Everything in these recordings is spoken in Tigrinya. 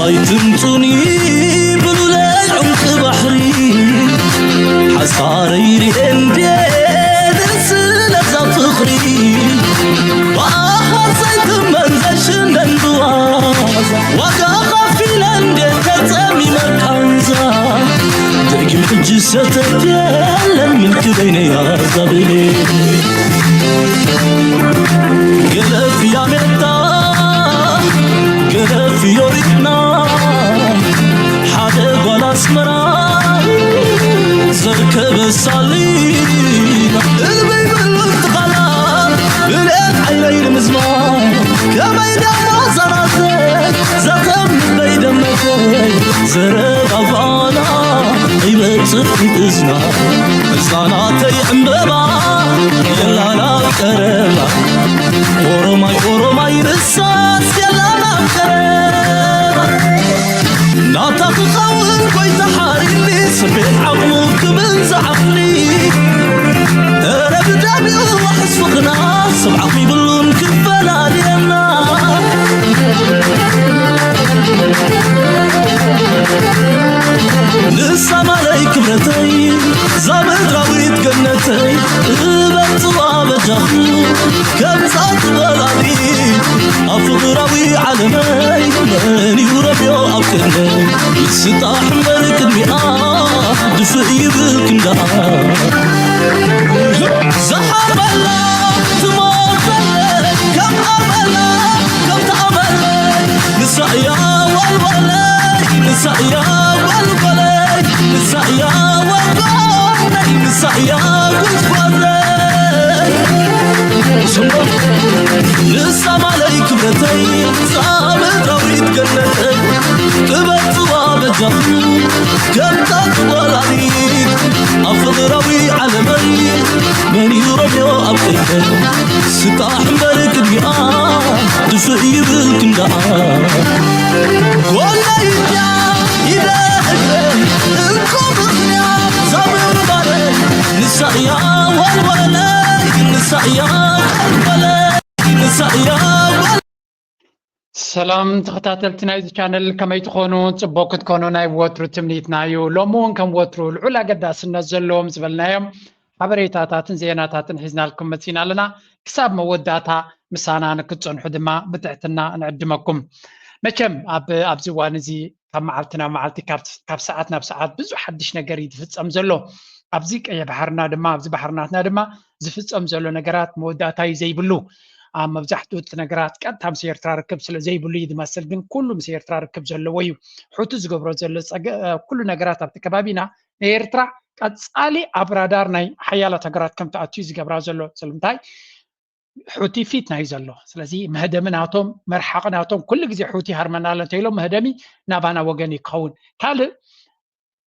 ኣይትምጹኒ ብሉለይ ዑምቂ ባሕሪ፣ ሓጻረይ ርኤ እንድየ ስለዛ ፍቕሪ። ብኣኻ ዘይትመን ዘይሽነን ብዋዛ፣ ዋጋ ከፊለ እንድየ ተጸሚመ ቃንዛ። ደጊም ሕጂ ሰተት የለን ምልክተይ ነይ ኣዛብሌ። ገለ ፍያሜታ፣ ገለ ፍዮሪትና፣ ሓደ ጓል ኣስመራ ዘርከበ ሳሊና። እልበይ በሉ ትኻላ ብልኤት ዓይነይ ንምዝማር፣ ከመይ ደሞ ዘራዘይ ዘተምበይ ደመተይ ዘረባ ፋና ይበጽሕ ፊት እዝና። ህጻናተይ ዕምበባ የላና ቀረባ፣ ኦሮማይ ኦሮማይ ርሳስ የላና ቀረባ። ናታ ክኸውን ጎይታ ሓሪኒ፣ ስምዒት ዓቕሙ ክብል ዝዓቕሊ። እረ ብደሚኡ ዋሕስ ፍቕና፣ ሰብ ዓቕሚ ይብሉን ክፈላልየና። ንሳ ማለይ ክብረተይ፣ እዛ ምድራዊት ገነተይ፣ እበጽዋ በጃኹ፣ ከምዛ ትበላሊ ኣብ ፍቕራዊ ዓለመይ፣ መን እዩ ረብዮ ኣብ ቅድመይ? ይስጣሕ እምበር ቅድሚኣ ድፍእ ይብል ክንዳ። ዝሓርበላ ትሞተለይ ከም ኣመላ፣ ከምታ ኣመለይ፣ ንሳ እያ ዋልዋለይ፣ ንሳ እያ ዋልዋለይ፣ ንሳ እያ ዋልዋለይ፣ ንሳ እያ ጉዝጓዘይ። ንሳ ማለይ ክብረተይ፣ እዛ ምድራዊት ገነተይ፣ ጥበብ ጽዋ በጃኹ፣ ከምታ ትወላዲት ኣብ ፍቕራዊ ዓለመይ፣ መን እዩ ረብዮ ኣብ ቅድመይ? ስጣሕ እምበር ቅድሚኣ፣ ድፍእ ይብል ክንዳኣ። ጎነይ እያ ኢለ እግረይ፣ እንኮ ምኽንያት ዛምባረይ፣ ንሳ እያ ዋልዋለይ፣ ንሳ እያ ዋልዋለይ፣ ንሳ እያ ዋል- ሰላም ተኸታተልቲ ናይዚ ቻነል፣ ከመይ ትኾኑ? ጽቡቕ ክትኮኑ ናይ ወትሩ ትምኒትና እዩ። ሎሚ እውን ከም ወትሩ ልዑል ኣገዳስነት ዘለዎም ዝበልናዮም ሓበሬታታትን ዜናታትን ሒዝናልኩም መጺና ኣለና። ክሳብ መወዳእታ ምሳና ንክትጸንሑ ድማ ብትሕትና ንዕድመኩም። መቸም ኣብ፣ ኣብዚ እዋን እዚ ካብ መዓልቲ ናብ መዓልቲ፣ ካብ፣ ካብ ሰዓት ናብ ሰዓት ብዙሕ ሓድሽ ነገር እዩ ዝፍጸም ዘሎ። ኣብዚ ቀይሕ ባሕርና ድማ፣ ኣብዚ ባሕርናትና ድማ ዝፍጸም ዘሎ ነገራት መወዳእታ እዩ ዘይብሉ። ኣብ መብዛሕትኡ እቲ ነገራት ቀጥታ ምስ ኤርትራ ርክብ ስለ ዘይብሉ እዩ ዝመስል፣ ግን ኩሉ ምስ ኤርትራ ርክብ ዘለዎ እዩ። ሑቲ ዝገብሮ ዘሎ ጸገ-፣ ኩሉ ነገራት ኣብቲ ከባቢና ንኤርትራ ቀጻሊ ኣብ ራዳር ናይ ሓያላት ሃገራት ከም ትኣቱ እዩ ዝገብራ ዘሎ። ስለምንታይ? ሑቲ ፊት ናይ ዘሎ። ስለዚ መህደሚ ናቶም፣ መርሓቂ ናቶም፣ ኩሉ ግዜ ሑቲ ሃርመና ኣሎ እንተኢሎም መህደሚ ናባና ወገን እዩ ክኸውን። ካልእ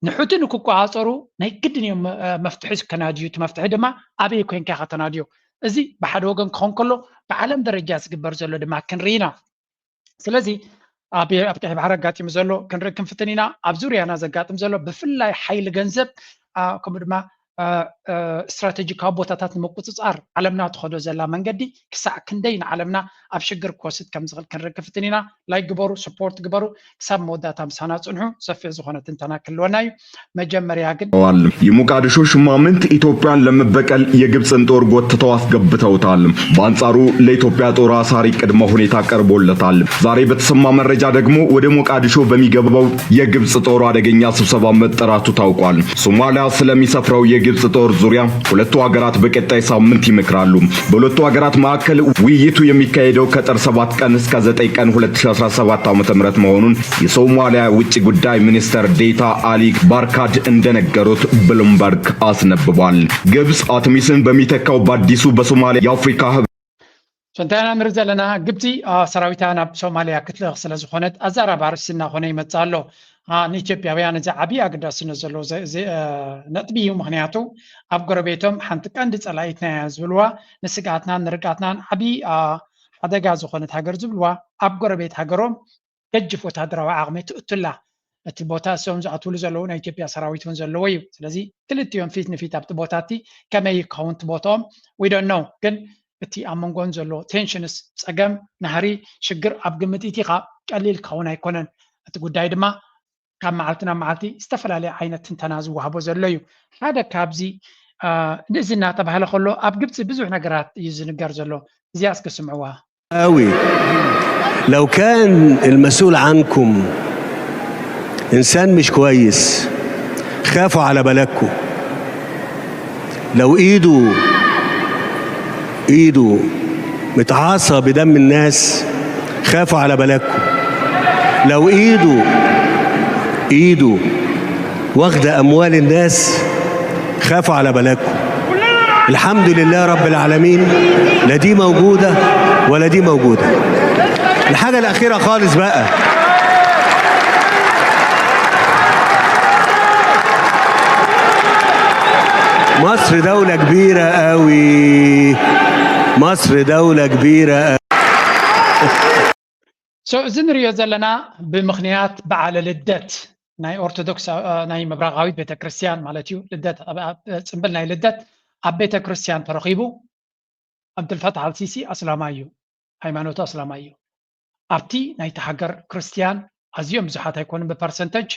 ንሑቲ ንክቆጻጸሩ ናይ ግድን እዮም፣ እ፣ መፍትሒ ከናድዩ። እቲ መፍትሒ ድማ ኣበይ ኮንካ ከተናድዮ። እዚ ብሓደ ወገን ክኸውን ከሎ ብዓለም ደረጃ ዝግበር ዘሎ ድማ ክንርኢ ኢና። ስለዚ ኣብ፣ ኣብ ቀይሕ ባሕሪ ኣጋጢሙ ዘሎ ክንርኢ ክንፍትን ኢና። ኣብ ዙርያና ዘጋጥም ዘሎ ብፍላይ ሓይሊ ገንዘብ፣ ኣ፣ ከምኡ ድማ፣ እ፣ እ፣ ስትራቴጂካዊ ቦታታት ንምቁጽጻር ዓለምና ትኸዶ ዘላ መንገዲ ክሳዕ ክንደይ ንዓለምና ኣብ ሽግር ክወስድ ከም ዝኽእል ክንርኢ ክንፍትን ኢና። ላይክ ግበሩ፣ ሰፖርት ግበሩ። ክሳብ መወዳእታ ምሳና ጽንሑ። ሰፊሕ ዝኾነ ትንተና ክህልወና እዩ። መጀመርያ ግን ተዋል። የሞቃዲሾ ሹማምንት ኢትዮጵያን ለመበቀል የግብፅን ጦር ጎትተው አስገብተውታል። በአንጻሩ ለኢትዮጵያ ጦር አሳሪ ቅድመ ሁኔታ ቀርቦለታል። ዛሬ በተሰማ መረጃ ደግሞ ወደ ሞቃዲሾ በሚገባው የግብፅ ጦር አደገኛ ስብሰባ መጠራቱ ታውቋል። ሶማሊያ ስለሚሰፍረው የግብፅ ጦር ዙሪያ ሁለቱ ሀገራት በቀጣይ ሳምንት ይመክራሉ። በሁለቱ ሀገራት መካከል ውይይቱ የሚካሄደው ከጥር ሰባት ቀን እስከ ዘጠኝ ቀን ሁለት ሺ አስራ ሰባት ዓመተ ምህረት መሆኑን የሶማሊያ ውጭ ጉዳይ ሚኒስትር ዴታ አሊ ባርካድ እንደነገሩት ብሉምበርግ አስነብቧል። ግብፅ አትሚስን በሚተካው በአዲሱ በሶማሊያ የአፍሪካ ህብረት ሰንታይና ንርኢ ዘለና ግብፂ፣ አ፣ ሰራዊታ ናብ ሶማሊያ ክትልእኽ ስለ ዝኾነት ኣዘራባሪ እናኾነ ይመጽእ ኣሎ። አ፣ ንኢትዮጵያውያን እዚ ዓብዪ ኣገዳስነት ዘለዎ ዘ-፣ ዘ-፣ አ፣ ነጥቢ እዩ። ምኽንያቱ ኣብ ጎረቤቶም ሓንቲ ቀንዲ ጸላኢትና እያ ዝብልዋ፣ ንስግኣትናን ንርግኣትናን ዓብዪ፣ አ፣ ሓደጋ ዝኾነት ሃገር ዝብልዋ፣ ኣብ ጎረቤት ሃገሮም ገጅፍ ወታደራዊ ዓቕሚ ትእቱላ። እቲ ቦታ እሶም ዝኣትውሉ ዘለዉ ናይ ኢትዮጵያ ሰራዊት እውን ዘለዎ እዩ። ስለዚ ክልቲኦም ፊት ንፊት ኣብቲ ቦታ እቲ ከመይ ይከውን እቲ ቦታኦም? We don't know። ግን እቲ ኣብ መንጎን ዘሎ ቴንሽንስ፣ ጸገም፣ ናህሪ፣ ሽግር ኣብ ግምት ኢቲኻ ቀሊል ክኸውን ኣይኮነን። እቲ ጉዳይ ድማ ካብ መዓልቲ ናብ መዓልቲ ዝተፈላለየ ዓይነት ትንተና ዝወሃቦ ዘሎ እዩ። ሓደ ካብዚ ንእዚ እናተባህለ ከሎ ኣብ ግብፂ ብዙሕ ነገራት እዩ ዝንገር ዘሎ። እዚኣ እስኪ ስምዕዋ። قوي لو كان المسؤول عنكم إنسان مش كويس خافوا على بلدكم لو إيده إيده متعاصى بدم الناس خافوا على بلدكم لو إيده إيده واخدة أموال الناس خافوا على بلدكم الحمد لله رب العالمين لا دي موجودة ولا دي موجودة الحاجة الأخيرة خالص بقى مصر دولة كبيرة قوي مصر دولة كبيرة قوي so እዚ ንሪኦ ዘለና ብምኽንያት በዓለ ልደት ናይ ኦርቶዶክስ ናይ ምብራቓዊት ቤተክርስትያን ማለት እዩ። ልደት ጽምብል ናይ ልደት ኣብ ቤተክርስትያን ተረኺቡ። ኣብዱልፈታሕ ኣልሲሲ ኣስላማይ እዩ፣ ሃይማኖቱ ኣስላማይ እዩ። ኣብቲ ናይቲ ሃገር ክርስትያን ኣዝዮም ብዙሓት ኣይኮኑን ብፐርሰንተጅ።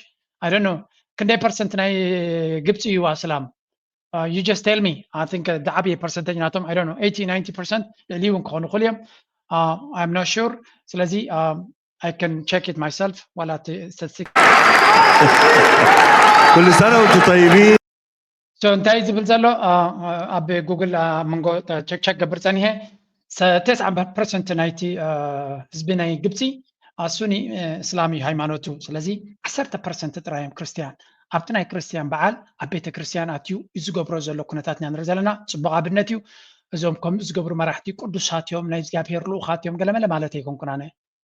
I don't know ክንደይ ፐርሰንት ናይ ግብፂ እዩ ኣስላም? You just tell me. I think ዝዓበየ ፐርሰንተጅ ናቶም I don't know eighty ninety percent ልዕሊ እውን ክኾኑ ይኽእሉ እዮም። I'm not sure። ስለዚ I can check it myself ዋላ እቲ ስታቲስቲክስ كل سنة وانتم طيبين so እንታይ ዝብል ዘሎ ኣብ ጉግል ኣብ መንጎ ቸክቸክ ገብር ፀኒሐ ተስዓ ፐርሰንት ናይቲ ህዝቢ ናይ ግብፂ ኣሱኒ እስላም እዩ ሃይማኖቱ። ስለዚ ዓሰርተ ፐርሰንት ጥራይ እዮም ክርስትያን። ኣብቲ ናይ ክርስትያን በዓል ኣብ ቤተ ክርስትያን ኣትዩ እዩ ዝገብሮ ዘሎ ኩነታት ኢና ንርኢ ዘለና። ፅቡቕ ኣብነት እዩ። እዞም ከምኡ ዝገብሩ መራሕቲ ቅዱሳት እዮም፣ ናይ እግዚኣብሔር ልኡኻት እዮም ገለመለ ማለት ኣይኮንኩን ኣነ።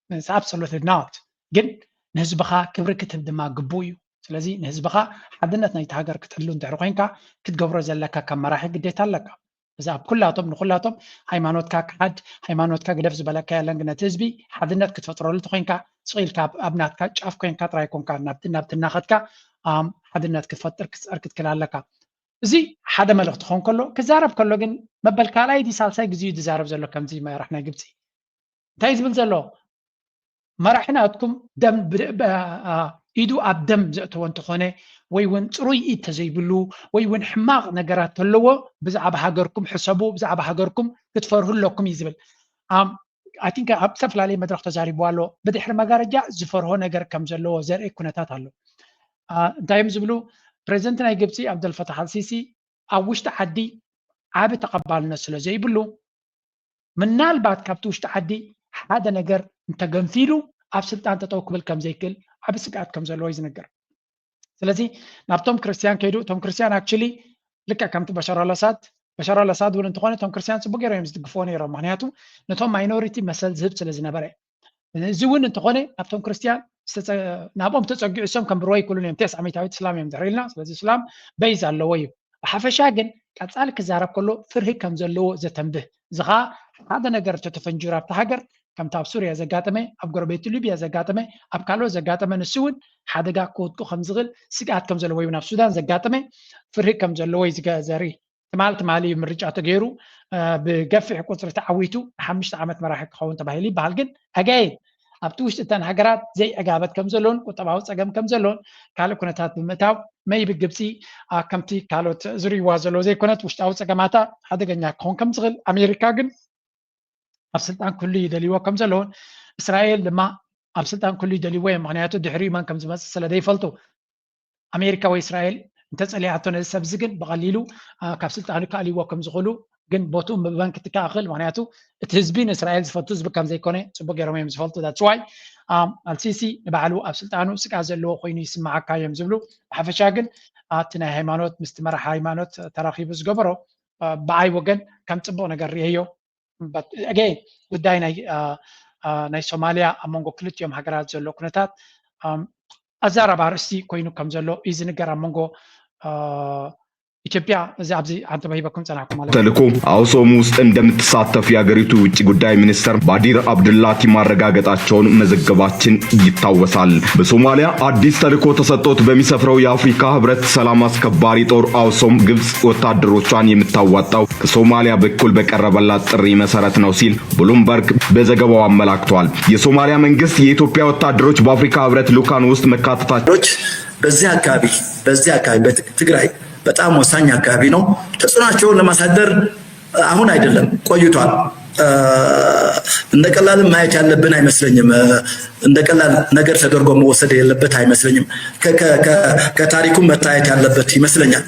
It's absolutely not። ግን ንህዝብኻ ክብሪ ክትህብ ድማ ግቡእ እዩ። ስለዚ ንህዝብኻ ሓድነት ናይቲ ሃገር ክትሕሉ እንድሕር ኮይንካ ክትገብሮ ዘለካ ከም መራሒ ግዴታ ኣለካ። እዚ ኣብ ኩላቶም ንኩላቶም ሃይማኖትካ ክሓድ ሃይማኖትካ ግደፍ ዝበለካ የለን። ግን ነቲ ህዝቢ ሓድነት ክትፈጥረሉ ተኮይንካ ስቕ ኢልካ ኣብ ናትካ ጫፍ ኮይንካ ጥራይ ኮንካ ናብቲ ናብቲ እናኸድካ ሓድነት ክትፈጥር ክትፀር ክትክል ኣለካ። እዚ ሓደ መልእኽቲ ክኸውን ከሎ ክዛረብ ከሎ ግን መበል ካልኣይ ዲ ሳልሳይ ግዜ እዩ ዝዛረብ ዘሎ ከምዚ መራሕ ናይ ግብፂ እንታይ ዝብል ዘሎ መራሒ ናትኩም ደም ኢዱ ኣብ ደም ዘእተወ እንተኾነ ወይ እውን ፅሩይ ኢድ ተዘይብሉ ወይ እውን ሕማቕ ነገራት ተለዎ ብዛዕባ ሃገርኩም ሕሰቡ፣ ብዛዕባ ሃገርኩም ክትፈርሁ ኣለኩም እዩ ዝብል። I think ኣብ ዝተፈላለየ መድረክ ተዛሪቡ ኣሎ። ብድሕሪ መጋረጃ ዝፈርሆ ነገር ከም ዘለዎ ዘርኢ ኩነታት ኣሎ። እንታይ እዮም ዝብሉ? ፕሬዚደንት ናይ ግብፂ ኣብደልፈታሕ ኣልሲሲ ኣብ ውሽጢ ዓዲ ዓቢ ተቐባልነት ስለ ዘይብሉ ምናልባት ካብቲ ውሽጢ ዓዲ ሓደ ነገር እንተገንፊሉ ኣብ ስልጣን ጠጠው ክብል ከም ዘይክእል ዓቢ ስግኣት ከም ዘለዎ እዩ ዝነገር። ስለዚ ናብቶም ክርስትያን ከይዱ እቶም ክርስትያን actually ልክዕ ከምቲ በሻር ኣልኣሳድ በሻር ኣልኣሳድ እውን እንተኾነ እቶም ክርስትያን ፅቡቅ ገይሮም እዮም ዝድግፍዎ ነይሮም። ምክንያቱ ነቶም ማይኖሪቲ መሰል ዝህብ ስለ ዝነበረ። እዚ እውን እንተኾነ ናብቶም ክርስትያን ናብኦም ተፀጊዑ እሶም ከንብርዎ ኣይክእሉን እዮም። ተስዓ ሚእታዊት እስላም እዮም ድሕር ኢልና። ስለዚ እስላም በይዝ ኣለዎ እዩ። ብሓፈሻ ግን ቀፃሊ ክዛረብ ከሎ ፍርሂ ከም ዘለዎ ዘተንብህ እዚ ከዓ ሓደ ነገር እንተተፈንጂሩ ኣብቲ ሃገር ከምቲ ኣብ ሱርያ ዘጋጠመ ኣብ ጎረቤቱ ሊብያ ዘጋጠመ ኣብ ካልኦት ዘጋጠመ ንሱ እውን ሓደጋ ክወድቁ ከም ዝኽእል ስግኣት ከም ዘለዎ እውን ኣብ ሱዳን ዘጋጠመ ፍርሂ ከም ዘለዎ እዩ ዘርኢ። ትማል ትማሊ እዩ ምርጫ ተገይሩ ብገፊሕ ቁፅሪ ተዓዊቱ ንሓሙሽተ ዓመት መራሒ ክኸውን ተባሂሉ ይበሃል። ግን again ኣብቲ ውሽጢ እተን ሃገራት ዘይዕጋበት ከም ዘሎን ቁጠባዊ ፀገም ከም ዘሎን ካልእ ኩነታት ብምእታው maybe ግብፂ ከምቲ ካልኦት ዝርእይዋ ዘለዉ ዘይኮነት ውሽጣዊ ፀገማታ ሓደገኛ ክኸውን ከም ዝኽእል ኣሜሪካ ግን ኣብ ስልጣን ክህሉ ይደልይዎ ከም ዘለውን እስራኤል ድማ ኣብ ስልጣን ክህሉ ይደልይዎ እዮም። ምክንያቱ ድሕሪኡ መን ከም ዝመፅእ ስለ ዘይፈልጡ ኣሜሪካ ወይ እስራኤል እንተፀሊኣቶ ነዚ ሰብ እዚ ግን ብቐሊሉ ካብ ስልጣኑ ከእልይዎ ከም ዝኽእሉ ግን ቦትኡ ምበን ክትከኣኽእል ምክንያቱ እቲ ህዝቢ ንእስራኤል ዝፈቱ ህዝቢ ከም ዘይኮነ ፅቡቅ ገይሮም እዮም ዝፈልጡ። That's why ኣልሲሲ ንባዕሉ ኣብ ስልጣኑ ስግኣት ዘለዎ ኮይኑ ይስምዓካ እዮም ዝብሉ። ብሓፈሻ ግን እቲ ናይ ሃይማኖት ምስቲ መራሒ ሃይማኖት ተራኺቡ ዝገበሮ ብኣይ ወገን ከም ፅቡቅ ነገር ርእየዮ። Again ጉዳይ ናይ ሶማልያ ኣብ መንጎ ክልቲኦም ሃገራት ዘሎ ኩነታት ኣዛራቢ ኣርእስቲ ኮይኑ ከም ዘሎ እዩ ዝንገር ኣብ መንጎ ኢትዮጵያ እዚ ኣብዚ ኣንተ በሂበኩም ጸናሕኩም ማለት ተልእኮ አውሶም ውስጥ እንደምትሳተፍ የአገሪቱ ውጭ ጉዳይ ሚኒስትር ባዲር አብዱላቲ ማረጋገጣቸውን መዘገባችን ይታወሳል። በሶማሊያ አዲስ ተልእኮ ተሰጥቶት በሚሰፍረው የአፍሪካ ህብረት ሰላም አስከባሪ ጦር አውሶም ግብጽ ወታደሮቿን የምታዋጣው ከሶማሊያ በኩል በቀረበላት ጥሪ መሰረት ነው ሲል ብሉምበርግ በዘገባው አመላክቷል። የሶማሊያ መንግስት የኢትዮጵያ ወታደሮች በአፍሪካ ህብረት ልዑካን ውስጥ መካተታቸው በዚህ አካባቢ በዚህ አካባቢ በትግራይ በጣም ወሳኝ አካባቢ ነው። ተጽዕኖአቸውን ለማሳደር አሁን አይደለም፣ ቆይቷል። እንደ ቀላልም ማየት ያለብን አይመስለኝም። እንደ ቀላል ነገር ተደርጎ መወሰድ የለበት አይመስለኝም። ከታሪኩም መታየት ያለበት ይመስለኛል።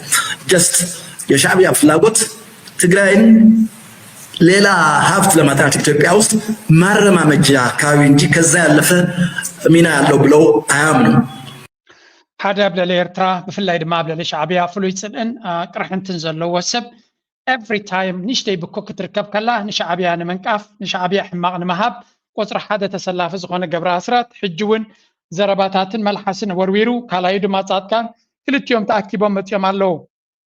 just የሻዕቢያ ፍላጎት ትግራይን ሌላ ሀብት ለማጥናት ኢትዮጵያ ውስጥ ማረማመጃ አካባቢ እንጂ ከዛ ያለፈ ሚና ያለው ብለው አያምኑም። ሓደ ኣብ ልዕሊ ኤርትራ ብፍላይ ድማ ኣብ ልዕሊ ሻዕብያ ፍሉይ ጽልእን ቅርሕንትን ዘለዎ ሰብ every time ንእሽተይ ብኮ ክትርከብ ከላ ንሻዕብያ ንምንቃፍ ንሻዕብያ ሕማቕ ንምሃብ ቁጽሪ ሓደ ተሰላፊ ዝኾነ ገብረ ኣስራት ሕጂ እውን ዘረባታትን መልሓስን ወርዊሩ ካልኣዩ ድማ ጻድቃን ክልቲኦም ተኣኪቦም መጺኦም ኣለዉ።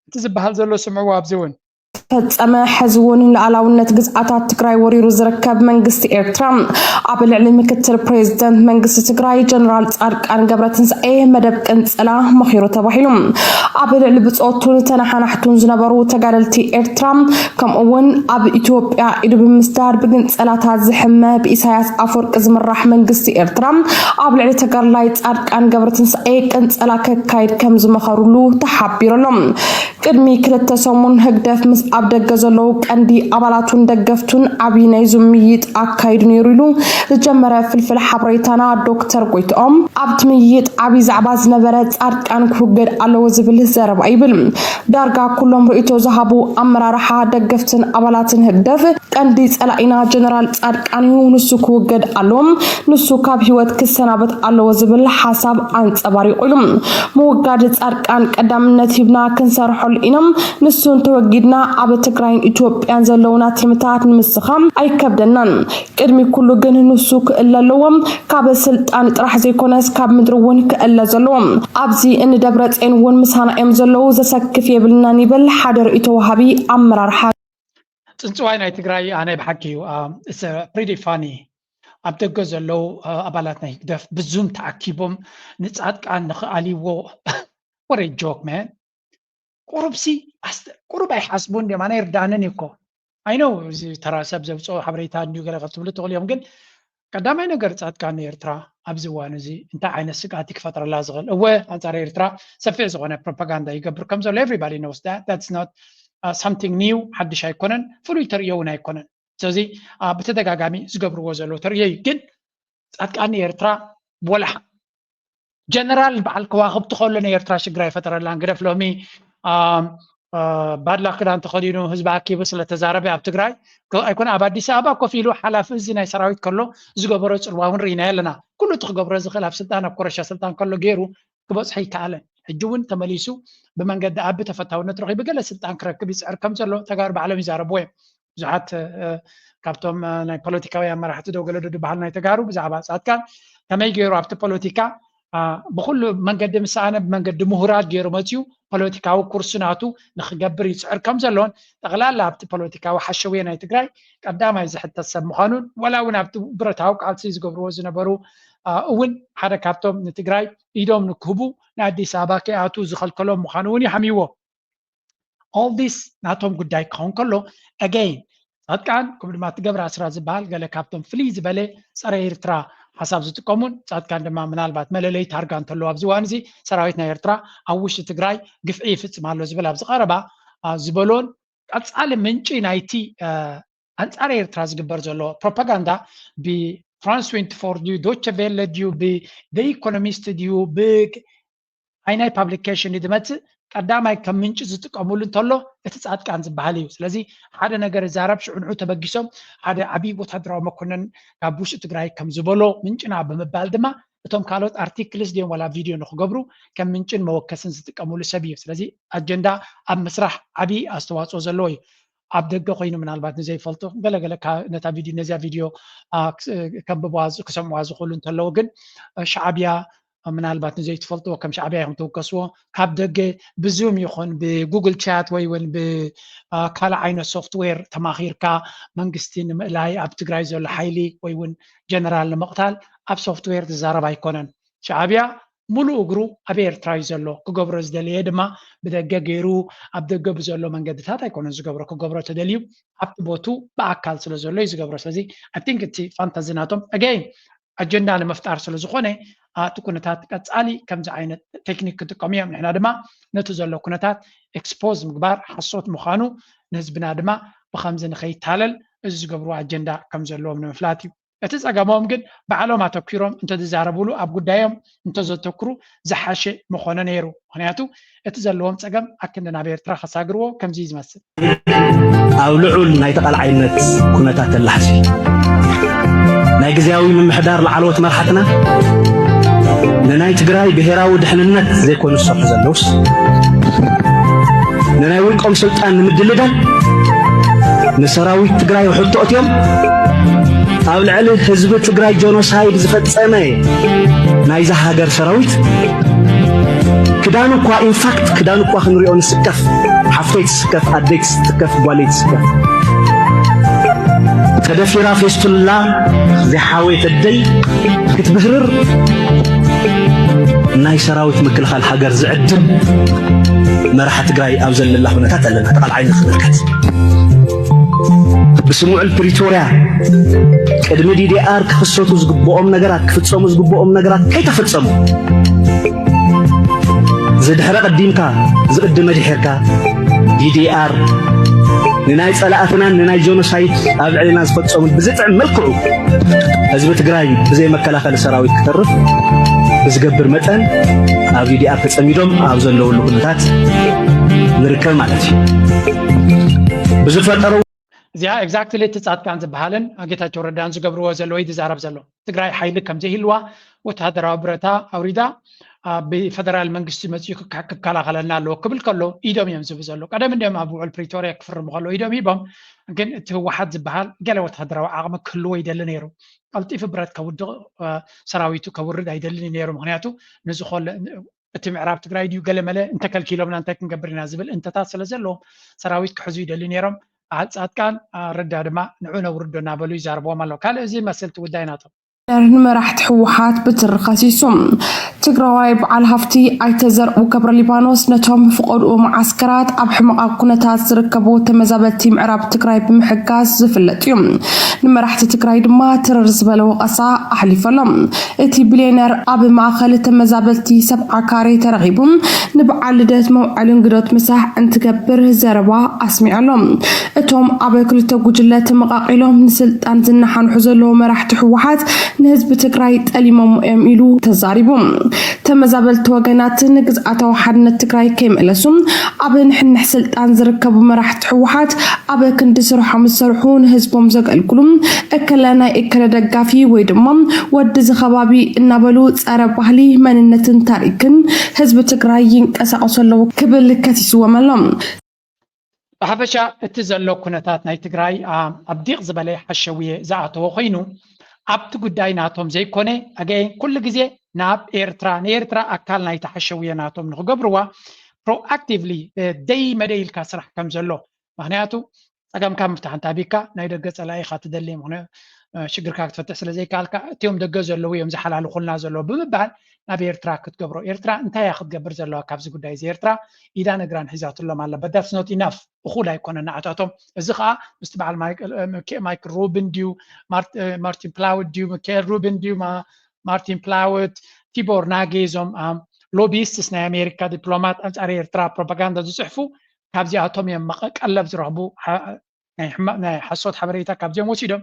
እቲ ዝበሃል ዘሎ ስምዕዎ ኣብዚ እውን ፈጸመ። ሕዚ እውን ንሉዓላውነት ግዝኣታት ትግራይ ወሪሩ ዝርከብ መንግስቲ ኤርትራ ኣብ ልዕሊ ምክትል ፕሬዝደንት መንግስቲ ትግራይ ጀነራል ፃድቃን ገብረትንሳኤ መደብ ቅንፀላ መኺሩ ተባሂሉ። ኣብ ልዕሊ ብፆቱን ተነሓናሕቱን ዝነበሩ ተጋደልቲ ኤርትራ ከምኡ እውን ኣብ ኢትዮጵያ ኢዱ ብምስዳር ብግንፀላታት ዝሕመ ብኢሳያስ ኣፈወርቂ ዝምራሕ መንግስቲ ኤርትራ ኣብ ልዕሊ ተጋዳላይ ፃድቃን ገብረትንሳኤ ቅንፀላ ከካይድ ከም ዝመኸሩሉ ተሓቢሩ ኣሎ። ቅድሚ ክልተ ሰሙን ህግደፍ ምስ ኣብ ደገ ዘለዉ ቀንዲ ኣባላቱን ደገፍቱን ዓብዪ ናይ ዙም ምይይጥ ኣካይዱ ነይሩ ኢሉ ዝጀመረ ፍልፍል ሓበሬታና ዶክተር ጎይትኦም ኣብቲ ምይይጥ ዓብዪ ዛዕባ ዝነበረ ፃድቃን ክውገድ ኣለዎ ዝብል ዘረባ ይብል። ዳርጋ ኩሎም ርእይቶ ዝሃቡ ኣመራርሓ ደገፍትን ኣባላትን ህግደፍ ቀንዲ ጸላኢና ጀነራል ጻድቃን እዩ፣ ንሱ ክውገድ ኣለዎ፣ ንሱ ካብ ህይወት ክሰናበት ኣለዎ ዝብል ሓሳብ ኣንጸባሪቑ ኢሉ። ምውጋድ ጻድቃን ቀዳምነት ሂብና ክንሰርሐሉ ኢና፣ ንሱ እንተወጊድና ኣብ ትግራይን ኢትዮጵያን ዘለውና ቲምታት ንምስኻም ኣይከብደናን። ቅድሚ ኩሉ ግን ንሱ ክእለ ኣለዎ፣ ካብ ስልጣን ጥራሕ ዘይኮነስ ካብ ምድሪ እውን ክእለ ዘለዎ። ኣብዚ እኒ ደብረፅዮን እውን ምሳና እዮም ዘለዉ፣ ዘሰክፍ የብልናን ይብል ሓደ ርእይቶ ወሃቢ ኣመራርሓ። ጽንጽዋይ ናይ ትግራይ ኣነ ብሓቂ እዩ። It's pretty funny። ኣብ ደገ ዘለዉ ኣባላት ናይ ህግደፍ ብዙም ተኣኪቦም ንጻድቃን ንኽኣልይዎ። What a joke, man። ቁሩብሲ ቁሩብ ኣይሓስቡን ድዮም? ኣነ ይርዳንን እዩ እኮ። I know እዚ ተራ ሰብ ዘውፅኦ ሓበሬታ እንድዩ ገለ ክትብሉ ትኽእሉ እዮም፣ ግን ቀዳማይ ነገር ጻድቃን ንኤርትራ ኣብዚ እዋን እዚ እንታይ ዓይነት ስግኣት ክፈጥረላ ዝኽእል? እወ ኣንጻር ኤርትራ ሰፊሕ ዝኾነ ፕሮፓጋንዳ ይገብር ከም ዘሎ everybody knows that. That's not something new፣ ሓድሽ ኣይኮነን፣ ፍሉይ ተርእዮ እውን ኣይኮነን። ስለዚ ብተደጋጋሚ ዝገብርዎ ዘለዉ ተርእዮ እዩ። ግን ጻድቃን ንኤርትራ ወላ ጀነራል በዓል ከዋኽብቲ ከሎ ናይ ኤርትራ ሽግር ኣይፈጠረላን። ግደፍ ሎሚ ባድላ ክዳን ተኸዲኑ ህዝቢ ኣኪቡ ስለተዛረበ ኣብ ትግራይ ኣይኮነ ኣብ ኣዲስ ኣበባ ኮፍ ኢሉ ሓላፊ እዚ ናይ ሰራዊት ከሎ ዝገበሮ ፅልዋ እውን ርኢናዮ ኣለና። ኩሉ እቲ ክገብሮ ዝኽእል ኣብ ስልጣን ኣብ ኮረሻ ስልጣን ከሎ ገይሩ ክበፅሖ ይከኣለን። ሕጂ እውን ተመሊሱ ብመንገዲ ኣቢ ተፈታውነት ረኺቡ ገለ ስልጣን ክረክብ ይፅዕር ከም ዘሎ ተጋሩ ባዕሎም ይዛረብዎ እዮም። ብዙሓት ካብቶም ናይ ፖለቲካዊ ኣመራሕቲ ዶ ገለ ዶ ዝበሃል ናይ ተጋሩ ብዛዕባ ፃድቃን ከመይ ገይሩ ኣብቲ ፖለቲካ ብኩሉ መንገዲ ምስ ሰኣነ ብመንገዲ ምሁራት ገይሩ መፅዩ ፖለቲካዊ ኩርሲ ናቱ ንክገብር ይፅዕር ከም ዘሎን ጠቕላላ ኣብቲ ፖለቲካዊ ሓሸውየ ናይ ትግራይ ቀዳማይ ዝሕተት ሰብ ምዃኑን ዋላ እውን ኣብቲ ብረታዊ ቃልሲ ዝገብርዎ ዝነበሩ እውን ሓደ ካብቶም ንትግራይ ኢዶም ንክህቡ ንኣዲስ ኣበባ ከይኣትዉ ዝኸልከሎም ምዃኑ እውን ይሓምይዎ። All this ናቶም ጉዳይ ክኸውን ከሎ again ፃድቃን ከምኡ ድማ እቲ ገብረ ኣስራት ዝበሃል ገለ ካብቶም ፍልይ ዝበለ ፀረ ኤርትራ ሓሳብ ዝጥቀሙን ፃድቃን ድማ ምናልባት መለለይ ታርጋ እንተለዎ ኣብዚ እዋን እዚ ሰራዊት ናይ ኤርትራ ኣብ ውሽጢ ትግራይ ግፍዒ ይፍፅም ኣሎ ዝብል ኣብዚ ቀረባ ዝበሎን ቀፃሊ ምንጪ ናይቲ ኣንፃር ኤርትራ ዝግበር ዘሎ ፕሮፓጋንዳ ብፍራንስ ትዌንቲ ፎር ድዩ ዶቸ ቬለ ድዩ ብኢኮኖሚስት ድዩ ብ ኣይ ናይ ፓብሊኬሽን እዩ ዝመፅእ ቀዳማይ ከም ምንጪ ዝጥቀምሉ እንተሎ እቲ ፃድቃን ዝበሃል እዩ። ስለዚ ሓደ ነገር ይዛረብ ሽዑ ንዑ ተበጊሶም ሓደ ዓብዪ ወታደራዊ መኮንን ካብ ውሽጢ ትግራይ ከም ዝበሎ ምንጭና ብምባል ድማ እቶም ካልኦት ኣርቲክልስ ድዮም ዋላ ቪድዮ ንክገብሩ ከም ምንጭን መወከስን ዝጥቀምሉ ሰብ እዩ። ስለዚ ኣጀንዳ ኣብ ምስራሕ ዓብዪ ኣስተዋፅኦ ዘለዎ እዩ። ኣብ ደገ ኮይኑ ምናልባት ንዘይፈልጡ ገለገለ ነታ ቪድዮ ነዚያ ቪድዮ ከንብብዋ ክሰምዕዋ ዝኽእሉ እንተለዉ ግን ሻዕብያ ምናልባት ንዘይትፈልጥዎ ከም ሻዕብያ ኢኹም ትውከስዎ፣ ካብ ደገ ብዙም ይኹን ብጉግል ቻት ወይ እውን ብካልእ ዓይነት ሶፍትዌር ተማኺርካ መንግስቲ ንምእላይ ኣብ ትግራይ ዘሎ ሓይሊ ወይ እውን ጀነራል ንምቕታል ኣብ ሶፍትዌር ዝዛረብ ኣይኮነን። ሻዕብያ ሙሉእ እግሩ ኣብ ኤርትራ እዩ ዘሎ። ክገብሮ ዝደለየ ድማ ብደገ ገይሩ ኣብ ደገ ብዘሎ መንገድታት ኣይኮነን ዝገብሮ። ክገብሮ ተደልዩ ኣብቲ ቦቱ ብኣካል ስለ ዘሎ እዩ ዝገብሮ። ስለዚ I think እቲ ፋንታዚ ናቶም ኣገይን ኣጀንዳ ንምፍጣር ስለ ዝኾነ እቲ ኩነታት ቀጻሊ ከምዚ ዓይነት ቴክኒክ ክጥቀሙ እዮም። ንሕና ድማ ነቲ ዘሎ ኩነታት ኤክስፖዝ ምግባር ሓሶት ምዃኑ ንህዝብና ድማ ብኸምዚ ንኸይታለል እዚ ዝገብርዎ ኣጀንዳ ከም ዘለዎም ንምፍላጥ እዩ። እቲ ጸገሞም ግን ባዕሎም ኣተኲሮም እንተዝዛረብሉ ኣብ ጉዳዮም እንተዘተኩሩ ዝሓሸ ምኾነ ነይሩ። ምኽንያቱ እቲ ዘለዎም ጸገም ኣክንዲ ናብ ኤርትራ ከሳግርዎ ከምዚ እዩ ዝመስል። ኣብ ልዑል ናይ ተቓልዓይነት ኩነታት ተላሕሲ ናይ ግዝያዊ ምምሕዳር ላዕለዎት መርሓትና ንናይ ትግራይ ብሄራዊ ድሕንነት ዘይኮኑ ዝሰርሑ ዘለውስ ንናይ ውልቆም ስልጣን ንምድልዳል ንሰራዊት ትግራይ ሕቶ እትዮም ኣብ ልዕሊ ህዝቢ ትግራይ ጆኖሳይድ ዝፈጸመ ናይዛ ሃገር ሰራዊት ክዳኑ እኳ ኢንፋክት ክዳኑ እኳ ክንሪኦ ንስከፍ ሓፍተይ ትስከፍ ኣደይ ትስከፍ ጓለይ ትስከፍ ተደፊራ ፌስቱላ ዝሓወይ ተደይ ክትብህርር ናይ ሰራዊት ምክልኻል ሃገር ዝዕድም መራሒ ትግራይ ኣብ ዘለላ ኩነታት ኣለና ተቓልዓይ ንኽምልከት ብስምዑል ፕሪቶርያ ቅድሚ ዲዲኣር ክኽሰቱ ዝግብኦም ነገራት ክፍፀሙ ዝግብኦም ነገራት ከይተፈፀሙ ዝድሕረ ቀዲምካ ዝቕድመ ድሒርካ ዲዲኣር ንናይ ፀላእትናን ንናይ ጆኖሳይድ ኣብ ልዕልና ዝፈፀሙን ብዝጥዕም መልክዑ ህዝቢ ትግራይ ብዘይ መከላኸሊ ሰራዊት ክተርፍ ብዝገብር መጠን ኣብ ዲዲኣር ተፀሚዶም ኣብ ዘለውሉ ኩነታት ንርከብ ማለት እዩ ብዝፈጠረው እዚኣ ኤግዛክትሊ እቲ ፃድቃን ዝበሃልን ጌታቸው ረዳን ዝገብርዎ ዘሎ ወይ ዝዛረብ ዘሎ ትግራይ ሓይሊ ከም ዘይህልዋ ወተሃደራዊ ብረታ ኣውሪዳ ብፌደራል መንግስቲ መፅኡ ክከላኸለልና ኣለዎ ክብል ከሎ ኢዶም እዮም ዝህቡ ዘሎ ቀደም እንዲም ኣብ ውዕል ፕሪቶሪያ ክፍርሙ ከሎ ኢዶም ሂቦም ግን እቲ ህወሓት ዝበሃል ገለ ወተሃደራዊ ዓቕሚ ክህልዎ ይደሊ ነይሩ ቀልጢፉ ብረት ከውድቕ ሰራዊቱ ከውርድ ኣይደልን ነይሩ ምክንያቱ ንዝኾለ እቲ ምዕራብ ትግራይ ድዩ ገለመለ እንተከልኪሎምና እንታይ ክንገብር ኢና ዝብል እንተታት ስለ ዘለዎም ሰራዊት ክሕዙ ይደልዩ ነይሮም። በዓል ፃድቃን ረዳ ድማ ንዑ ነውርዶ እናበሉ ይዛርብዎም ኣለዉ። ካልእ እዚ መስልቲ ጉዳይ ናቶም። ንመራሕቲ ህወሓት ብትሪ ከሲሱ። ትግራዋይ በዓል ሃፍቲ ኣይተ ዘርኡ ገብረሊባኖስ ነቶም ፈቐድኡ መዓስከራት ኣብ ሕመቓ ኩነታት ዝርከቡ ተመዛበልቲ ምዕራብ ትግራይ ብምሕጋዝ ዝፍለጥ እዩ። ንመራሕቲ ትግራይ ድማ ትርር ዝበለ ወቐሳ ኣሕሊፈሎም። እቲ ቢልዮነር ኣብ ማእኸል ተመዛበልቲ ሰብዓ ካሬ ተረኺቡ ንበዓል ልደት መውዓሊ እንግዶት ምሳሕ እንትገብር ዘረባ ኣስሚዑ ኣሎ። እቶም ኣብ ክልተ ጉጅለ ተመቓቒሎም ንስልጣን ዝነሓንሑ ዘለዉ መራሕቲ ህወሓት ንህዝቢ ትግራይ ጠሊሞም እዮም ኢሉ ተዛሪቡ። ተመዛበልቲ ወገናት ንግዝኣታዊ ሓድነት ትግራይ ከይመለሱ ኣብ ንሕንሕ ስልጣን ዝርከቡ መራሕቲ ህወሓት ኣብ ክንዲ ስርሖም ዝሰርሑ ንህዝቦም ዘገልግሉ እከለ ናይ እከለ ደጋፊ ወይ ድማ ወዲ እዚ ከባቢ እናበሉ ፀረ ባህሊ መንነትን ታሪክን ህዝቢ ትግራይ ይንቀሳቀሱ ኣለዉ ክብል ከሲስዎም ኣሎ። ብሓፈሻ እቲ ዘሎ ኩነታት ናይ ትግራይ ኣብ ዲቕ ዝበለ ሓሸውየ ዝኣተወ ኮይኑ ኣብቲ ጉዳይ ናቶም ዘይኮነ ኣገ ኩሉ ግዜ ናብ ኤርትራ ንኤርትራ ኣካል ናይቲ ሓሸውየ ናቶም ንክገብርዋ ፕሮኣክቲቭሊ ደይ መደይ ኢልካ ስራሕ ከም ዘሎ ምክንያቱ ፀገምካ ምፍታሕ እንታቢካ ናይ ደገ ፀላኢካ ትደሊ ሽግርካ ክትፈትሕ ስለዘይከኣልካ እቲዮም ደገ ዘለዉ እዮም ዝሓላልኩልና ዘለዉ ብምባል ናብ ኤርትራ ክትገብሮ ኤርትራ እንታይ እያ ክትገብር ዘለዋ ካብዚ ጉዳይ እዚ ኤርትራ ኢዳን እግራን ሒዛትሎም ኣላ but that's not enough እኹል ኣይኮነ ንዓታቶም እዚ ከዓ ምስቲ በዓል ማይክል ሩብን ድዩ ማርቲን ፕላውድ ድዩ ሚካኤል ሩብን ድዩ ማርቲን ፕላውድ ቲቦር ናጌ እዞም ሎቢስትስ ናይ ኣሜሪካ ዲፕሎማት ኣንፃር ኤርትራ ፕሮፓጋንዳ ዝፅሕፉ ካብዚኣቶም እዮም ቀለብ ዝረኽቡ ናይ ሓሶት ሓበሬታ ካብዚኦም ወሲዶም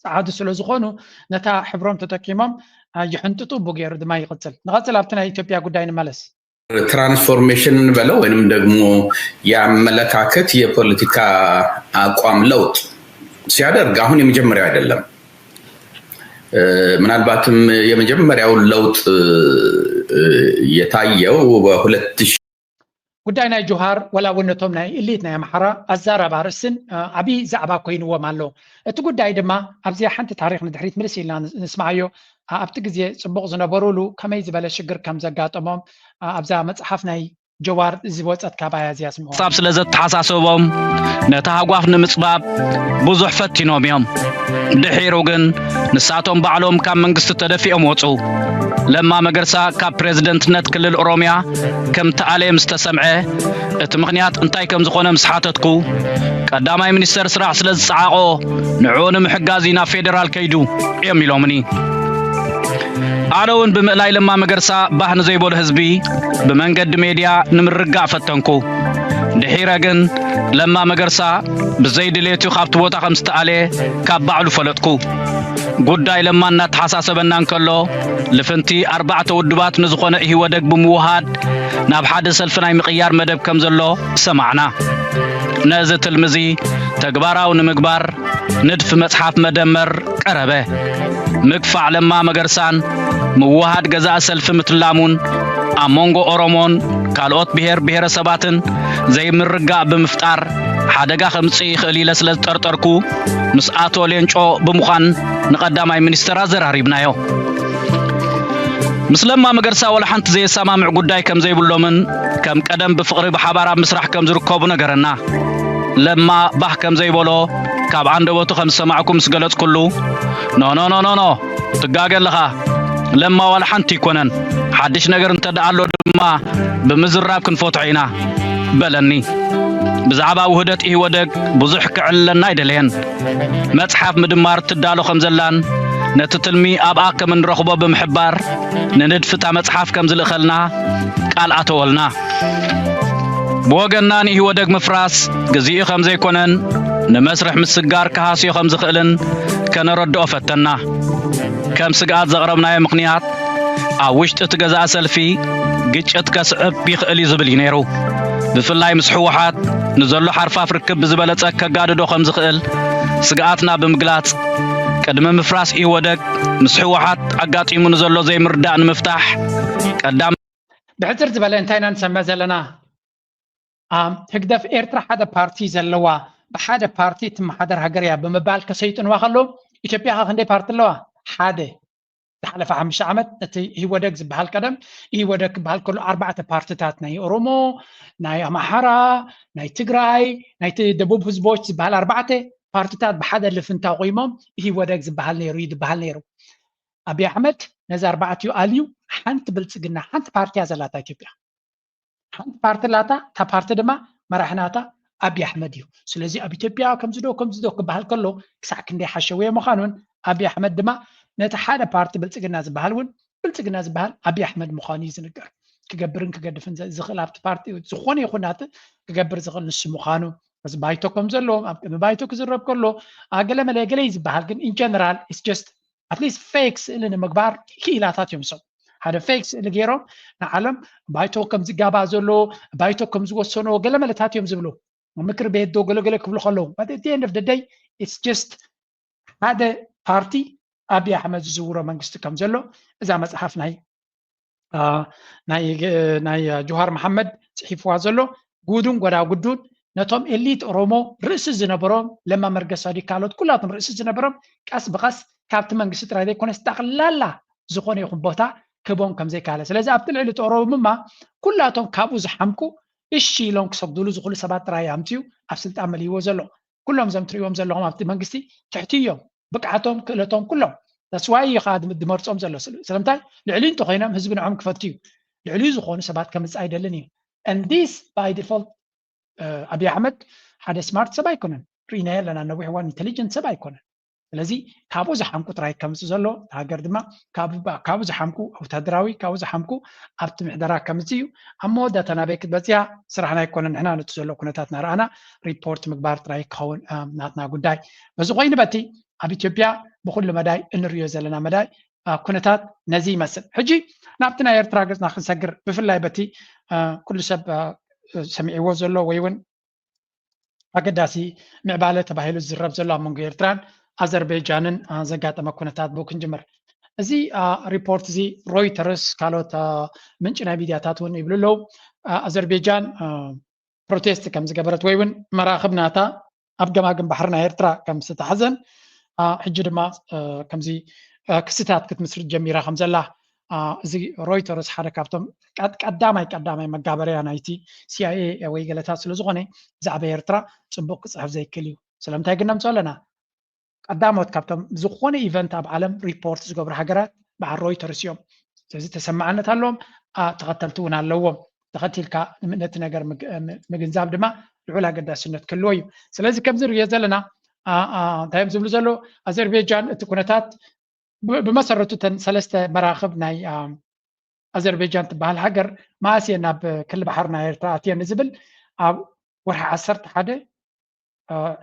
ፀዓዱ ስለ ዝኾኑ ነታ ሕብሮም ተጠቂሞም ይሕንጥጡ ቡ ገይሩ ድማ ይቕፅል። ንቐፅል ኣብቲ ናይ ኢትዮጵያ ጉዳይ ንመለስ። ትራንስፎርሜሽን እንበለው ወይም ደግሞ የአመለካከት የፖለቲካ አቋም ለውጥ ሲያደርግ አሁን የመጀመሪያው አይደለም። ምናልባትም የመጀመሪያው ለውጥ የታየው በሁለት ሺህ ጉዳይ ናይ ጆሃር ወላ እውን ነቶም ናይ እሊት ናይ ኣምሓራ ኣዛራብ ኣርእስትን ዓብዪ ዛዕባ ኮይንዎም ኣሎ። እቲ ጉዳይ ድማ ኣብዚኣ ሓንቲ ታሪክ ንድሕሪት ምልስ ኢልና ንስምዓዮ። ኣብቲ ግዜ ጽቡቕ ዝነበሩሉ ከመይ ዝበለ ሽግር ከም ዘጋጠሞም ኣብዛ መጽሓፍ ናይ ጀዋር ዝወጸት ካባያ እዚኣ ስምዑ። ሓሳብ ስለ ዘተሓሳሰቦም ነቲ ሃጓፍ ንምጽባብ ብዙሕ ፈቲኖም እዮም። ድሒሩ ግን ንሳቶም ባዕሎም ካብ መንግስቲ ተደፊኦም ወጹ። ለማ መገርሳ ካብ ፕሬዝደንትነት ክልል ኦሮምያ ከም ተኣለየ ምስ ተሰምዐ እቲ ምኽንያት እንታይ ከም ዝኾነ ምስ ሓተትኩ ቀዳማይ ሚኒስተር ስራሕ ስለ ዝጸዓቖ ንዕኡ ንምሕጋዝ እዩ ናብ ፌደራል ከይዱ እዮም ኢሎምኒ። ኣነ እውን ብምእላይ ለማ መገርሳ ባህ ንዘይበሎ ህዝቢ ብመንገዲ ሜድያ ንምርጋእ ፈተንኩ። ድሒረ ግን ለማ መገርሳ ብዘይ ድሌቱ ካብቲ ቦታ ከም ዝተኣለ ካብ ባዕሉ ፈለጥኩ። ጉዳይ ለማ እናተሓሳሰበና እንከሎ ልፍንቲ ኣርባዕተ ውድባት ንዝኾነ ኢህወደግ ብምውሃድ ናብ ሓደ ሰልፊ ናይ ምቕያር መደብ ከም ዘሎ ሰማዕና። ነዚ ትልሚ እዚ ተግባራዊ ንምግባር ንድፊ መጽሓፍ መደመር ቀረበ። ምግፋዕ ለማ መገርሳን ምውሃድ ገዛእ ሰልፊ ምትላሙን ኣብ መንጎ ኦሮሞን ካልኦት ብሄር ብሄረሰባትን ዘይምርጋእ ብምፍጣር ሓደጋ ከምጽእ ይኽእል ኢለ ስለ ዝጠርጠርኩ ምስ ኣቶ ሌንጮ ብምዃን ንቐዳማይ ሚኒስተር ኣዘራሪብናዮ። ምስ ለማ መገርሳ ዋላ ሓንቲ ዘየሰማምዕ ጉዳይ ከም ዘይብሎምን ከም ቀደም ብፍቕሪ ብሓባር ኣብ ምስራሕ ከም ዝርከቡ ነገረና። ለማ ባህ ከም ዘይበሎ ካብ ኣንደበቱ ከም ዝሰማዕኩ ምስ ገለጽኩሉ፣ ኖ ኖ ኖ ኖ ኖ ትጋገ ኣለኻ። ለማ ዋላ ሓንቲ ኣይኮነን። ሓድሽ ነገር እንተ ደኣ ኣሎ ድማ ብምዝራብ ክንፈትሖ ኢና በለኒ። ብዛዕባ ውህደት ኢህወደግ ብዙሕ ክዕልለና ኣይደለየን። መጽሓፍ ምድማር ትዳሎ ከም ዘላን ነቲ ትልሚ ኣብኣ ከም እንረኽቦ ብምሕባር ንንድፊ እታ መጽሓፍ ከም ዝልእኸልና ቃል ኣተወልና። ብወገንና ንኢህወደግ ምፍራስ ግዚኡ ከም ዘይኮነን ንመስርሕ ምስግጋር ክሃስዮ ከም ዝኽእልን ከነረድኦ ፈተና። ከም ስግኣት ዘቕረብናዮ ምኽንያት ኣብ ውሽጢ እቲ ገዛኢ ሰልፊ ግጭት ከስዕብ ይኽእል እዩ ዝብል እዩ ነይሩ። ብፍላይ ምስ ህወሓት ንዘሎ ሓርፋፍ ርክብ ብዝበለጸ ከጋድዶ ከም ዝኽእል ስግኣትና ብምግላጽ ቅድሚ ምፍራስ ኢህወደግ ምስ ህወሓት ኣጋጢሙ ንዘሎ ዘይምርዳእ ንምፍታሕ ቀዳም ብሕጽር ዝበለ እንታይ ኢና ንሰምዕ ዘለና? ህግደፍ ኤርትራ ሓደ ፓርቲ ዘለዋ ብሓደ ፓርቲ ትመሓደር ሃገር እያ ብምባል ከሰይጥንዋ ከለዉ ኢትዮጵያ ከ ክንደይ ፓርቲ ኣለዋ? ሓደ። ዝሓለፈ ሓሙሽተ ዓመት እቲ ኢህወደግ ዝበሃል ቀደም ኢህወደግ ክበሃል ከሎ ኣርባዕተ ፓርትታት ናይ ኦሮሞ፣ ናይ ኣምሓራ፣ ናይ ትግራይ፣ ናይ ደቡብ ህዝቦች ዝበሃል ኣርባዕተ ፓርትታት ብሓደ ልፍንታ ቆይሞም ኢህወደግ ዝበሃል ነይሩ እዩ ዝበሃል ነይሩ። ኣብይ ኣሕመድ ነዚ ኣርባዕቲኡ ኣልዩ ሓንቲ ብልፅግና ሓንቲ ፓርቲ እያ ዘላታ ኢትዮጵያ። ሓንቲ ፓርቲ ኣላታ፣ እታ ፓርቲ ድማ መራሒ ናታ ኣብይ ኣሕመድ እዩ። ስለዚ ኣብ ኢትዮጵያ ከምዚ ዶ ከምዚ ዶ ክበሃል ከሎ ክሳዕ ክንደይ ሓሸውየ ምዃኑን ኣብይ ኣሕመድ ድማ ነቲ ሓደ ፓርቲ ብልፅግና ዝበሃል እውን ብልፅግና ዝበሃል ኣብይ ኣሕመድ ምዃኑ እዩ ዝንገር። ክገብርን ክገድፍን ዝኽእል ኣብቲ ፓርቲ ዝኾነ ይኹን ናቲ ክገብር ዝኽእል ንሱ ምዃኑ እዚ ባይቶ ከም ዘለዎም ኣብ ቅድሚ ባይቶ ክዝረብ ከሎ ገለመለ ገለ ዝበሃል ግን in general it's just at least fake ስእሊ ንምግባር ክኢላታት እዮም ሰብ ሓደ fake ስእሊ ገይሮም ንዓለም ባይቶ ከም ዝጋባ ዘሎ ባይቶ ከም ዝወሰኖ ገለመለታት እዮም ዝብሉ ምክር ቤት ዶ ገለገለ ክብሉ ከለዉ but at the end of the day it's just ሓደ ፓርቲ ኣብይ ኣሕመድ ዝዝውሮ መንግስቲ ከም ዘሎ እዛ መፅሓፍ ናይ ናይ ጆሃር መሓመድ ፅሒፍዋ ዘሎ ጉዱን ጎዳጉዱን ነቶም ኤሊት ኦሮሞ ርእሲ ዝነበሮም ለማ መርገሳ ድዩ ካልኦት ኩላቶም ርእሲ ዝነበሮም ቀስ ብቐስ ካብቲ መንግስቲ ጥራይ ዘይኮነስ ጠቕላላ ዝኾነ ይኹን ቦታ ክህቦም ከም ዘይካለ ስለዚ ኣብቲ ልዕሊ እቲ ኦሮሞማ ኩላቶም ካብኡ ዝሓምቁ እሺ ኢሎም ክሰግዱሉ ዝኽእሉ ሰባት ጥራይ ኣምፅኡ ኣብ ስልጣን መሊእዎ ዘሎ ኩሎም እዞም ትሪእዎም ዘለኹም ኣብቲ መንግስቲ ትሕቲ እዮም ብቅዓቶም ክእለቶም ኩሎም that's why እዩ ከዓ ድመርፆም ዘሎ ስለምንታይ ልዕሊ እንተኮይኖም ህዝቢ ንዖም ክፈቱ እዩ ልዕሊ ዝኾኑ ሰባት ከምፅእ ኣይደልን እዩ and this by default ኣብይ ኣሕመድ ሓደ smart ሰብ ኣይኮነን ርኢናዮ ኣለና ነዊሕ እዋን intelligent ሰብ ኣይኮነን ስለዚ ካብኡ ዝሓምቁ ጥራይ ከምፅእ ዘሎ ሃገር ድማ ካብኡ ዝሓምቁ ወታደራዊ ካብኡ ዝሓምቁ ኣብቲ ምሕደራ ከምፅእ እዩ ኣብ መወዳእታ ናበይ ክትበፅያ ስራሕና ኣይኮነን ንሕና ነቲ ዘሎ ኩነታት ናረኣና report ምግባር ጥራይ ክኸውን ናትና ጉዳይ በዚ ኮይኑ በቲ ኣብ ኢትዮጵያ ብኩሉ መዳይ እንሪዮ ዘለና መዳይ ኩነታት ነዚ ይመስል ሕጂ ናብቲ ናይ ኤርትራ ገፅና ክንሰግር ብፍላይ በቲ ኩሉ ሰብ ሰሚዕዎ ዘሎ ወይ እውን ኣገዳሲ ምዕባለ ተባሂሉ ዝዝረብ ዘሎ ኣብ መንጎ ኤርትራን ኣዘርቤጃንን ዘጋጠመ ኩነታት ብኡ ክንጅምር እዚ report እዚ ሮይተርስ ካልኦት ምንጭ ናይ ሚድያታት እውን ይብሉ ኣለዉ ኣዘርቤጃን ፕሮቴስት ከም ዝገበረት ወይ እውን መራኽብ ናታ ኣብ ገማግም ባሕሪ ናይ ኤርትራ ከም ዝተታሕዘን ሕጂ ድማ ከምዚ ክስታት ክትምስርት ጀሚራ ከም ዘላ፣ እዚ ሮይተርስ ሓደ ካብቶም ቀዳማይ ቀዳማይ መጋበርያ ናይቲ ሲኣይኤ ወይ ገለታት ስለ ዝኾነ፣ ብዛዕባ ኤርትራ ጽቡቕ ክጽሕፍ ዘይክእል እዩ። ስለምንታይ ግን ነምጽኦ ኣለና? ቀዳሞት ካብቶም ዝኾነ ኢቨንት ኣብ ዓለም ሪፖርት ዝገብሩ ሃገራት በዓል ሮይተርስ እዮም። ስለዚ ተሰማዕነት ኣለዎም፣ ተኸተልቲ እውን ኣለዎም። ተኸቲልካ ነቲ ነገር ምግንዛብ ድማ ልዑል ኣገዳስነት ክህልዎ እዩ። ስለዚ ከምዚ ንሪኦ ዘለና እንታይ እዮም ዝብሉ ዘለዉ? ኣዘርቤጃን እቲ ኩነታት ብመሰረቱ እተን ሰለስተ መራኽብ ናይ ኣዘርቤጃን ትበሃል ሃገር መኣስ እየን ናብ ክሊ ባሕሪ ናይ ኤርትራ ኣትየን ዝብል ኣብ ወርሒ ዓሰርተ ሓደ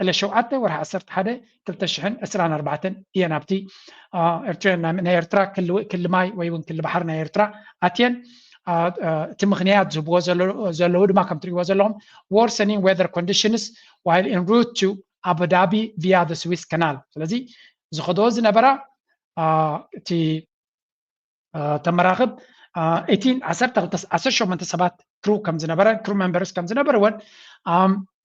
ዕለት ሸውዓተ ወርሒ ዓሰርተ ሓደ ክልተ ሽሕን ዕስራን ኣርባዕተን እየን ኣብቲ ኤርትራ ናይ ኤርትራ ክሊ ማይ ወይ እውን ክሊ ባሕሪ ናይ ኤርትራ ኣትየን። እቲ ምኽንያት ዝህብዎ ዘለዉ ድማ ከም ትሪእዎ ዘለኹም worsening weather conditions while en route to Abu Dhabi via the Suez Canal። ስለዚ ዝኸዶ ዝነበራ እቲ ተመራኽብ eighteen ዓሰርተ ክልተ ዓሰርተ ሸሞንተ ሰባት ክሩ ከም ዝነበረ ክሩ ሜምበርስ ከም ዝነበርወን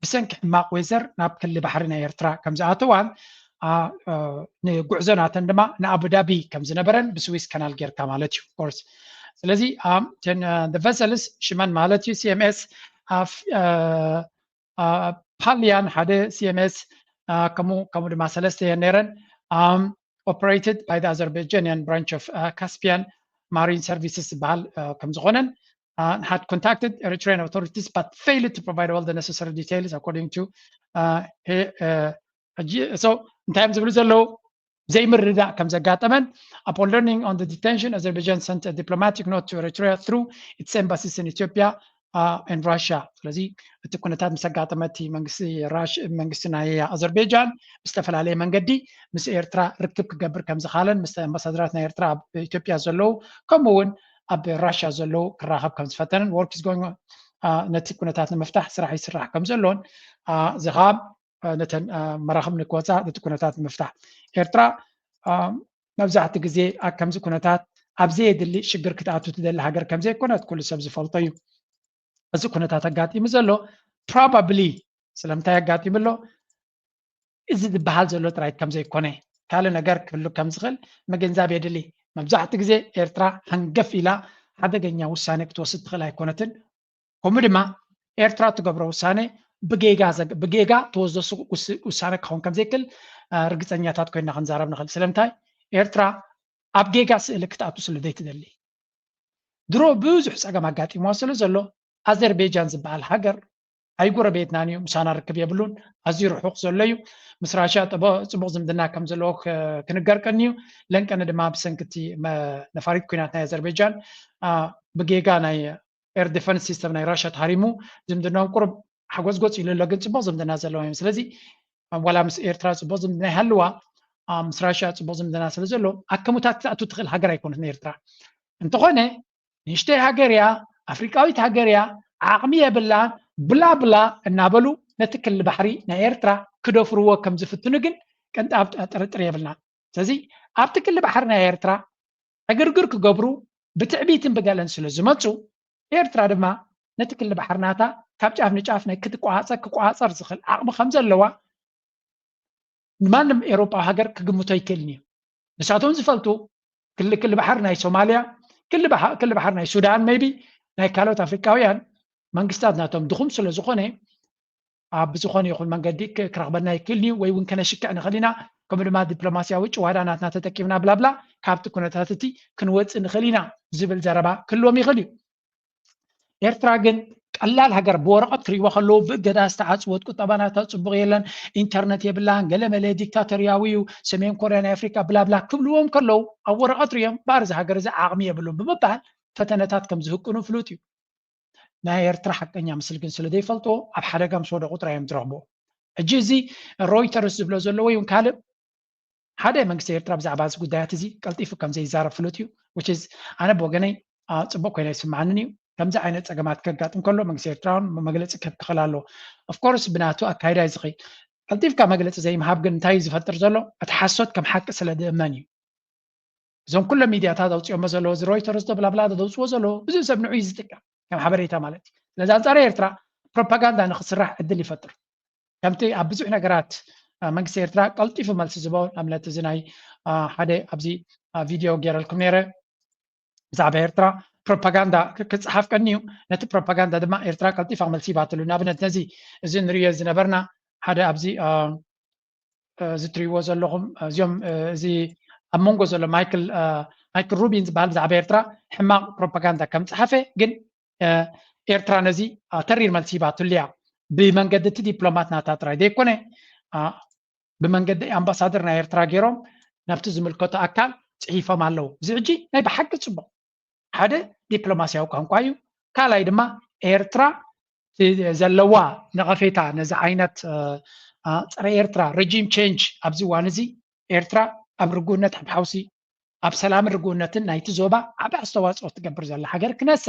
ብሰንኪ ሕማቕ ዌዘር ናብ ክሊ ባሕሪ ናይ ኤርትራ ከም ዝኣተዋን ንጉዕዞ ናተን ድማ ንኣቡዳቢ ከም ዝነበረን ብስዊስ ካናል ጌርካ ማለት እዩ ኮርስ። ስለዚ ቨሰልስ ሽመን ማለት እዩ ሲኤምኤስ ፓሊያን ሓደ ሲኤምኤስ ከምኡ ከምኡ ድማ ሰለስተ እየን ነይረን operated by the Azerbaijanian branch of Caspian Marine Services ዝበሃል ከም ዝኾነን had contacted Eritrean authorities but failed to provide all the necessary details according to so እንታይ እዮም ዝብሉ ዘለዉ? ዘይምርዳእ ከም ዘጋጠመን upon learning on the detention Azerbaijan sent a diplomatic note to Eritrea through its embassies in Ethiopia and Russia። ስለዚ እቲ ኩነታት ምስ ኣጋጠመ እቲ መንግስቲ ናይ ኣዘርቤጃን ብዝተፈላለየ መንገዲ ምስ ኤርትራ ርክብ ክገብር ከም ዝኻለን ምስ ኣምባሳደራት ናይ ኤርትራ ኣብ ኢትዮጵያ ዘለዉ ከምኡ እውን ኣብ ራሽያ ዘለዉ ክራኸብ ከም ዝፈተነን work is going ነቲ ኩነታት ንምፍታሕ ስራሕ ይስራሕ ከም ዘሎን እዚ ከዓ ነተን መራኽብ ንክወፃ ነቲ ኩነታት ንምፍታሕ ኤርትራ መብዛሕቲ ግዜ ኣብ ከምዚ ኩነታት ኣብ ዘየድሊ ሽግር ክትኣቱ ትደሊ ሃገር ከም ዘይኮነት ኩሉ ሰብ ዝፈልጦ እዩ። እዚ ኩነታት ኣጋጢሙ ዘሎ probably ስለምንታይ ኣጋጢሙ ኣሎ እዚ ዝበሃል ዘሎ ጥራይ ከም ዘይኮነ ካልእ ነገር ክህሉ ከም ዝኽእል ምግንዛብ የድሊ። መብዛሕቲ ግዜ ኤርትራ ሃንገፍ ኢላ ሓደገኛ ውሳኔ ክትወስድ ትኽእል ኣይኮነትን። ከምኡ ድማ ኤርትራ ትገብሮ ውሳኔ ብጌጋ ብጌጋ ትወስዶ ውሳኔ ክኸውን ከም ዘይክእል ርግፀኛታት ኮይና ክንዛረብ ንኽእል። ስለምንታይ ኤርትራ ኣብ ጌጋ ስእሊ ክትኣቱ ስለ ዘይትደሊ። ድሮ ብዙሕ ፀገም ኣጋጢምዋ ስለ ዘሎ ኣዘርቤጃን ዝበሃል ሃገር ኣይጎረቤትናን እዩ፣ ምሳና ርክብ የብሉን፣ ኣዝዩ ርሑቕ ዘሎ እዩ። ምስ ራሽያ ፅቡቕ ዝምድና ከም ዘለዎ ክንገር ቀኒ እዩ። ለንቀኒ ድማ ብሰንኪ እቲ ነፋሪት ኩናት ናይ ኣዘርቤጃን ብጌጋ ናይ ኤር ዲፈንስ ሲስተም ናይ ራሽያ ተሃሪሙ ዝምድናኦም ቁሩብ ሓጎስጎስ ኢሉ ኣሎ፣ ግን ፅቡቕ ዝምድና ዘለዎም እዮም። ስለዚ ዋላ ምስ ኤርትራ ፅቡቕ ዝምድና ይሃልዋ፣ ምስ ራሽያ ፅቡቕ ዝምድና ስለ ዘሎ ኣከሙታት ክትኣቱ ትኽእል ሃገር ኣይኮነትን ኤርትራ። እንተኾነ ንእሽተይ ሃገር እያ፣ ኣፍሪቃዊት ሃገር እያ፣ ዓቕሚ የብላን ብላ ብላ እናበሉ ነቲ ክሊ ባሕሪ ናይ ኤርትራ ክደፍርዎ ከም ዝፍትኑ ግን ቅንጣብ ጥርጥር የብልናን። ስለዚ ኣብቲ ክሊ ባሕሪ ናይ ኤርትራ ዕግርግር ክገብሩ ብትዕቢትን ብገለን ስለ ዝመፁ ኤርትራ ድማ ነቲ ክሊ ባሕሪ ናታ ካብ ጫፍ ንጫፍ ናይ ክትቋፀር ክቋፀር ዝኽእል ዓቕሚ ከም ዘለዋ ንማንም ኤሮጳዊ ሃገር ክግምቶ ኣይክእልን እዩ። ንሳቶም ዝፈልጡ ክሊ ክሊ ባሕር ናይ ሶማልያ ክሊ ባሕር ናይ ሱዳን maybe ናይ ካልኦት ኣፍሪቃውያን መንግስታት ናቶም ድኹም ስለ ዝኾነ ኣብ ዝኾነ ይኹን መንገዲ ክረኽበና ይክእል እዩ ወይ እውን ከነሽክዕ ንኽእል ኢና። ከምኡ ድማ ዲፕሎማስያዊ ጭዋዳ ናትና ተጠቂምና ብላብላ ካብቲ ኩነታት እቲ ክንወፅእ ንኽእል ኢና ዝብል ዘረባ ክህልዎም ይኽእል እዩ። ኤርትራ ግን ቀላል ሃገር ብወረቐት ክርእይዎ ከለዉ ብእገዳ ዝተዓፅወት ቁጠባ ናታ ፅቡቕ የለን፣ ኢንተርነት የብላን፣ ገለመለ ዲክታቶርያዊ እዩ፣ ሰሜን ኮርያ ናይ ኣፍሪካ ብላብላ ክብልዎም ከለዉ ኣብ ወረቐት ርእዮም ባር እዚ ሃገር እዚ ዓቕሚ የብሉን ብምባል ፈተነታት ከም ዝህቅኑ ፍሉጥ እዩ። ናይ ኤርትራ ሓቀኛ ምስል ግን ስለ ዘይፈልጥዎ ኣብ ሓደጋ ምስ ወደቑ ጥራይ እዮም ዝረኽብዎ። ሕጂ እዚ ሮይተርስ ዝብሎ ዘሎ ወይ እውን ካልእ ሓደ መንግስቲ ኤርትራ ብዛዕባ እዚ ጉዳያት እዚ ቀልጢፉ ከም ዘይዛረብ ፍሉጥ እዩ። Which is ኣነ ብወገነይ ፅቡቅ ኮይነ ኣይስምዓንን እዩ። ከምዚ ዓይነት ፀገማት ከጋጥም ከሎ መንግስቲ ኤርትራ እውን መግለፂ ክህብ ክኽእል ኣለዎ። Of course ብናቱ ኣካይዳ እዩ ዝኽእል። ቀልጢፍካ መግለፂ ዘይምሃብ ግን እንታይ እዩ ዝፈጥር ዘሎ? እቲ ሓሶት ከም ሓቂ ስለ ዝእመን እዩ። እዞም ኩሎም ሚድያታት ኣውፅኦሞ ዘለዎ እዚ ሮይተርስ ዶ ብላብላ ዶ ዘውፅዎ ዘለዎ ብዙሕ ሰብ ንዑ እዩ ዝጥቀም ከም ሓበሬታ ማለት እዩ። ስለዚ ኣንፃር ኤርትራ ፕሮፓጋንዳ ንክስራሕ ዕድል ይፈጥር። ከምቲ ኣብ ብዙሕ ነገራት መንግስቲ ኤርትራ ቀልጢፉ መልሲ ዝቦ ንኣብነት እዚ ናይ ሓደ ኣብዚ ቪድዮ ገይረልኩም ነይረ። ብዛዕባ ኤርትራ ፕሮፓጋንዳ ክፅሓፍ ቀኒ እዩ። ነቲ ፕሮፓጋንዳ ድማ ኤርትራ ቀልጢፋ መልሲ ይባትሉ። ንኣብነት ነዚ እዚ ንሪዮ ዝነበርና ሓደ ኣብዚ እዚ ትሪእዎ ዘለኹም እዚኦም እዚ ኣብ መንጎ ዘሎ ማይክል ማይክል ሩቢን ዝበሃል ብዛዕባ ኤርትራ ሕማቕ ፕሮፓጋንዳ ከም ፀሓፈ ግን ኤርትራ ነዚ ተሪር መልሲ ሂባትሉ እያ። ብመንገዲ እቲ ዲፕሎማት ናታ ጥራይ ዘይኮነ ብመንገዲ ኣምባሳደር ናይ ኤርትራ ገይሮም ናብቲ ዝምልከቶ ኣካል ፅሒፎም ኣለዉ። እዚ ሕጂ ናይ ብሓቂ ፅቡቕ ሓደ ዲፕሎማስያዊ ቋንቋ እዩ። ካልኣይ ድማ ኤርትራ ዘለዋ ነቐፌታ ነዚ ዓይነት ፀረ ኤርትራ ረጂም ቼንጅ ኣብዚ እዋን እዚ ኤርትራ ኣብ ርጉእነት ኣብ ሓውሲ ኣብ ሰላምን ርጉእነትን ናይቲ ዞባ ዓቢ ኣስተዋፅኦ ትገብር ዘላ ሃገር ክነሳ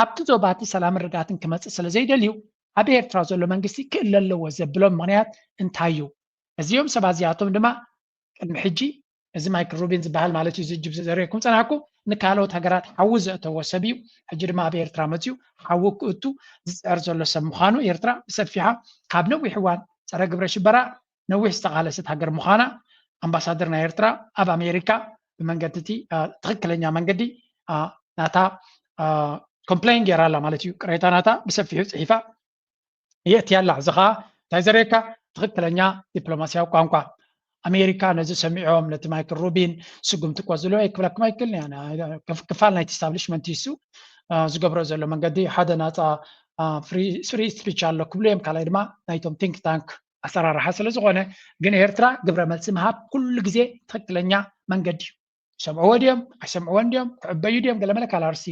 ኣብቲ ዞባ እቲ ሰላምን ርግኣትን ክመፅእ ስለ ዘይደልዩ ኣብ ኤርትራ ዘሎ መንግስቲ ክእለ ኣለዎ ዘብሎም ምኽንያት እንታይ እዩ? እዚኦም ሰባት እዚኣቶም ድማ ቅድሚ ሕጂ እዚ ማይክል ሩቢን ዝበሃል ማለት እዩ ዝጅብ ዘርእየኩም ፀናሕኩ ንካልኦት ሃገራት ሓዊ ዘእተዎ ሰብ እዩ። ሕጂ ድማ ኣብ ኤርትራ መፅዩ ሓዊ ክእቱ ዝፅዕር ዘሎ ሰብ ምዃኑ ኤርትራ ብሰፊሓ ካብ ነዊሕ እዋን ፀረ ግብረ ሽበራ ነዊሕ ዝተቓለሰት ሃገር ምዃና ኣምባሳደር ናይ ኤርትራ ኣብ ኣሜሪካ ብመንገዲ እቲ ትኽክለኛ መንገዲ ናታ ኮምፕሌን ገይራ ኣላ ማለት እዩ። ቅሬታ ናታ ብሰፊሑ ፅሒፋ የእትያ ኣላ። እዚ ከዓ እንታይ ዘርእየካ ትኽክለኛ ዲፕሎማስያዊ ቋንቋ ኣሜሪካ ነዚ ሰሚዖም ነቲ ማይክል ሩቢን ስጉምቲ ክወስድሉ ክብለኩም ኣይክእልን እያ። ክፋል ናይቲ ስታብሊሽመንት ይሱ ዝገብሮ ዘሎ መንገዲ ሓደ ናፃ ፍሪ ስፒች ኣሎ ክብሉ እዮም። ካልኣይ ድማ ናይቶም ቲንክ ታንክ ኣሰራርሓ ስለ ዝኾነ ግን ኤርትራ ግብረ መልሲ ምሃብ ኩሉ ግዜ ትኽክለኛ መንገዲ እዩ። ይሰምዕዎ ድዮም ኣይሰምዕዎን ድዮም ክዕበዩ ድዮም ገለመለ ካልኣርሲ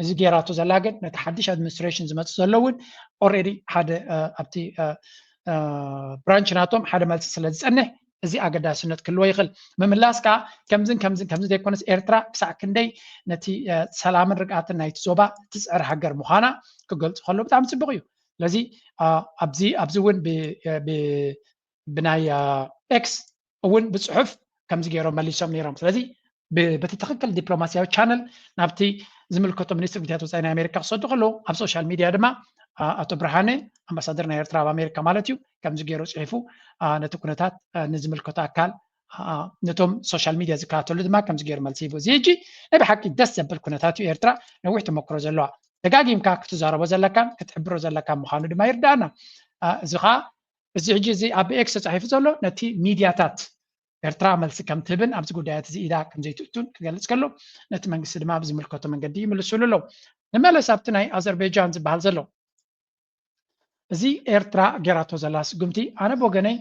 እዚ ገይራቶ ዘላ ግን ነቲ ሓድሽ ኣድሚኒስትሬሽን ዝመፅእ ዘሎ እውን ኦልሬዲ ሓደ ኣብቲ ብራንች ናቶም ሓደ መልሲ ስለ ዝፀንሕ እዚ ኣገዳስነት ክህልዎ ይኽእል። ምምላስ ከዓ ከምዝን ከምዝን ከምዚ ዘይኮነስ ኤርትራ ክሳዕ ክንደይ ነቲ ሰላምን ርግኣትን ናይቲ ዞባ ትፅዕር ሃገር ምዃና ክገልፁ ከለዉ ብጣዕሚ ፅቡቕ እዩ። ስለዚ ኣብዚ ኣብዚ እውን ብናይ ኤክስ እውን ብፅሑፍ ከምዚ ገይሮም መሊሶም ነይሮም። ስለዚ በቲ ትኽክል ዲፕሎማስያዊ ቻነል ናብቲ ዝምልከቶ ሚኒስትር ጉዳያት ወፃኢ ናይ ኣሜሪካ ክሰዱ ከለዉ ኣብ ሶሻል ሚድያ ድማ ኣቶ ብርሃነ ኣምባሳደር ናይ ኤርትራ ኣብ ኣሜሪካ ማለት እዩ ከምዚ ገይሩ ፅሒፉ ነቲ ኩነታት ንዝምልከቶ ኣካል ነቶም ሶሻል ሚድያ ዝከታተሉ ድማ ከምዚ ገይሩ መልሲ ሂቡ። እዚ ሕጂ ናይ ብሓቂ ደስ ዘብል ኩነታት እዩ። ኤርትራ ነዊሕ ተመክሮ ዘለዋ ደጋጊምካ ክትዛረቦ ዘለካን ክትሕብሮ ዘለካ ምዃኑ ድማ ይርዳእና። እዚ ከዓ እዚ ሕጂ እዚ ኣብ ኤክስ ተፃሒፉ ዘሎ ነቲ ሚድያታት ኤርትራ መልሲ ከም ትህብን ኣብዚ ጉዳያት እዚ ኢዳ ከም ዘይትእቱን ክገልፅ ከሎ ነቲ መንግስቲ ድማ ብዝምልከቶ መንገዲ ይምልስሉ ኣለዉ። ንመለስ ኣብቲ ናይ ኣዘርቤጃን ዝበሃል ዘሎ እዚ ኤርትራ ገይራቶ ዘላ ስጉምቲ ኣነ ብወገነይ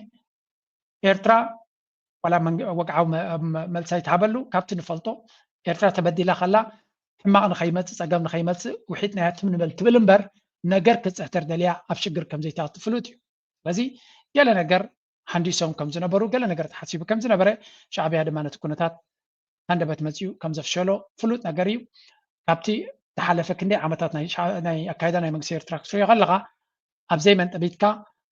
ኤርትራ ዋላ ወግዓዊ መልሲ ኣይትሃበሉ ካብቲ ንፈልጦ ኤርትራ ተበዲላ ከላ ሕማቕ ንኸይመፅእ ፀገም ንኸይመፅእ ውሒጥ ናይ ኣትም ንበል ትብል እምበር ነገር ክትፅሕተር ደልያ ኣብ ሽግር ከም ዘይትኣቱ ፍሉጥ እዩ። ስለዚ ገለ ነገር ሃንዲሶም ከም ዝነበሩ ገለ ነገር ተሓሲቡ ከም ዝነበረ ሻዕብያ ድማ ነቲ ኩነታት ሃንደበት መፅኡ ከም ዘፍሸሎ ፍሉጥ ነገር እዩ። ካብቲ ዝሓለፈ ክንደይ ዓመታት ናይ ኣካይዳ ናይ መንግስቲ ኤርትራ ክትሪኦ ከለካ ኣብዘይ መንጠቢትካ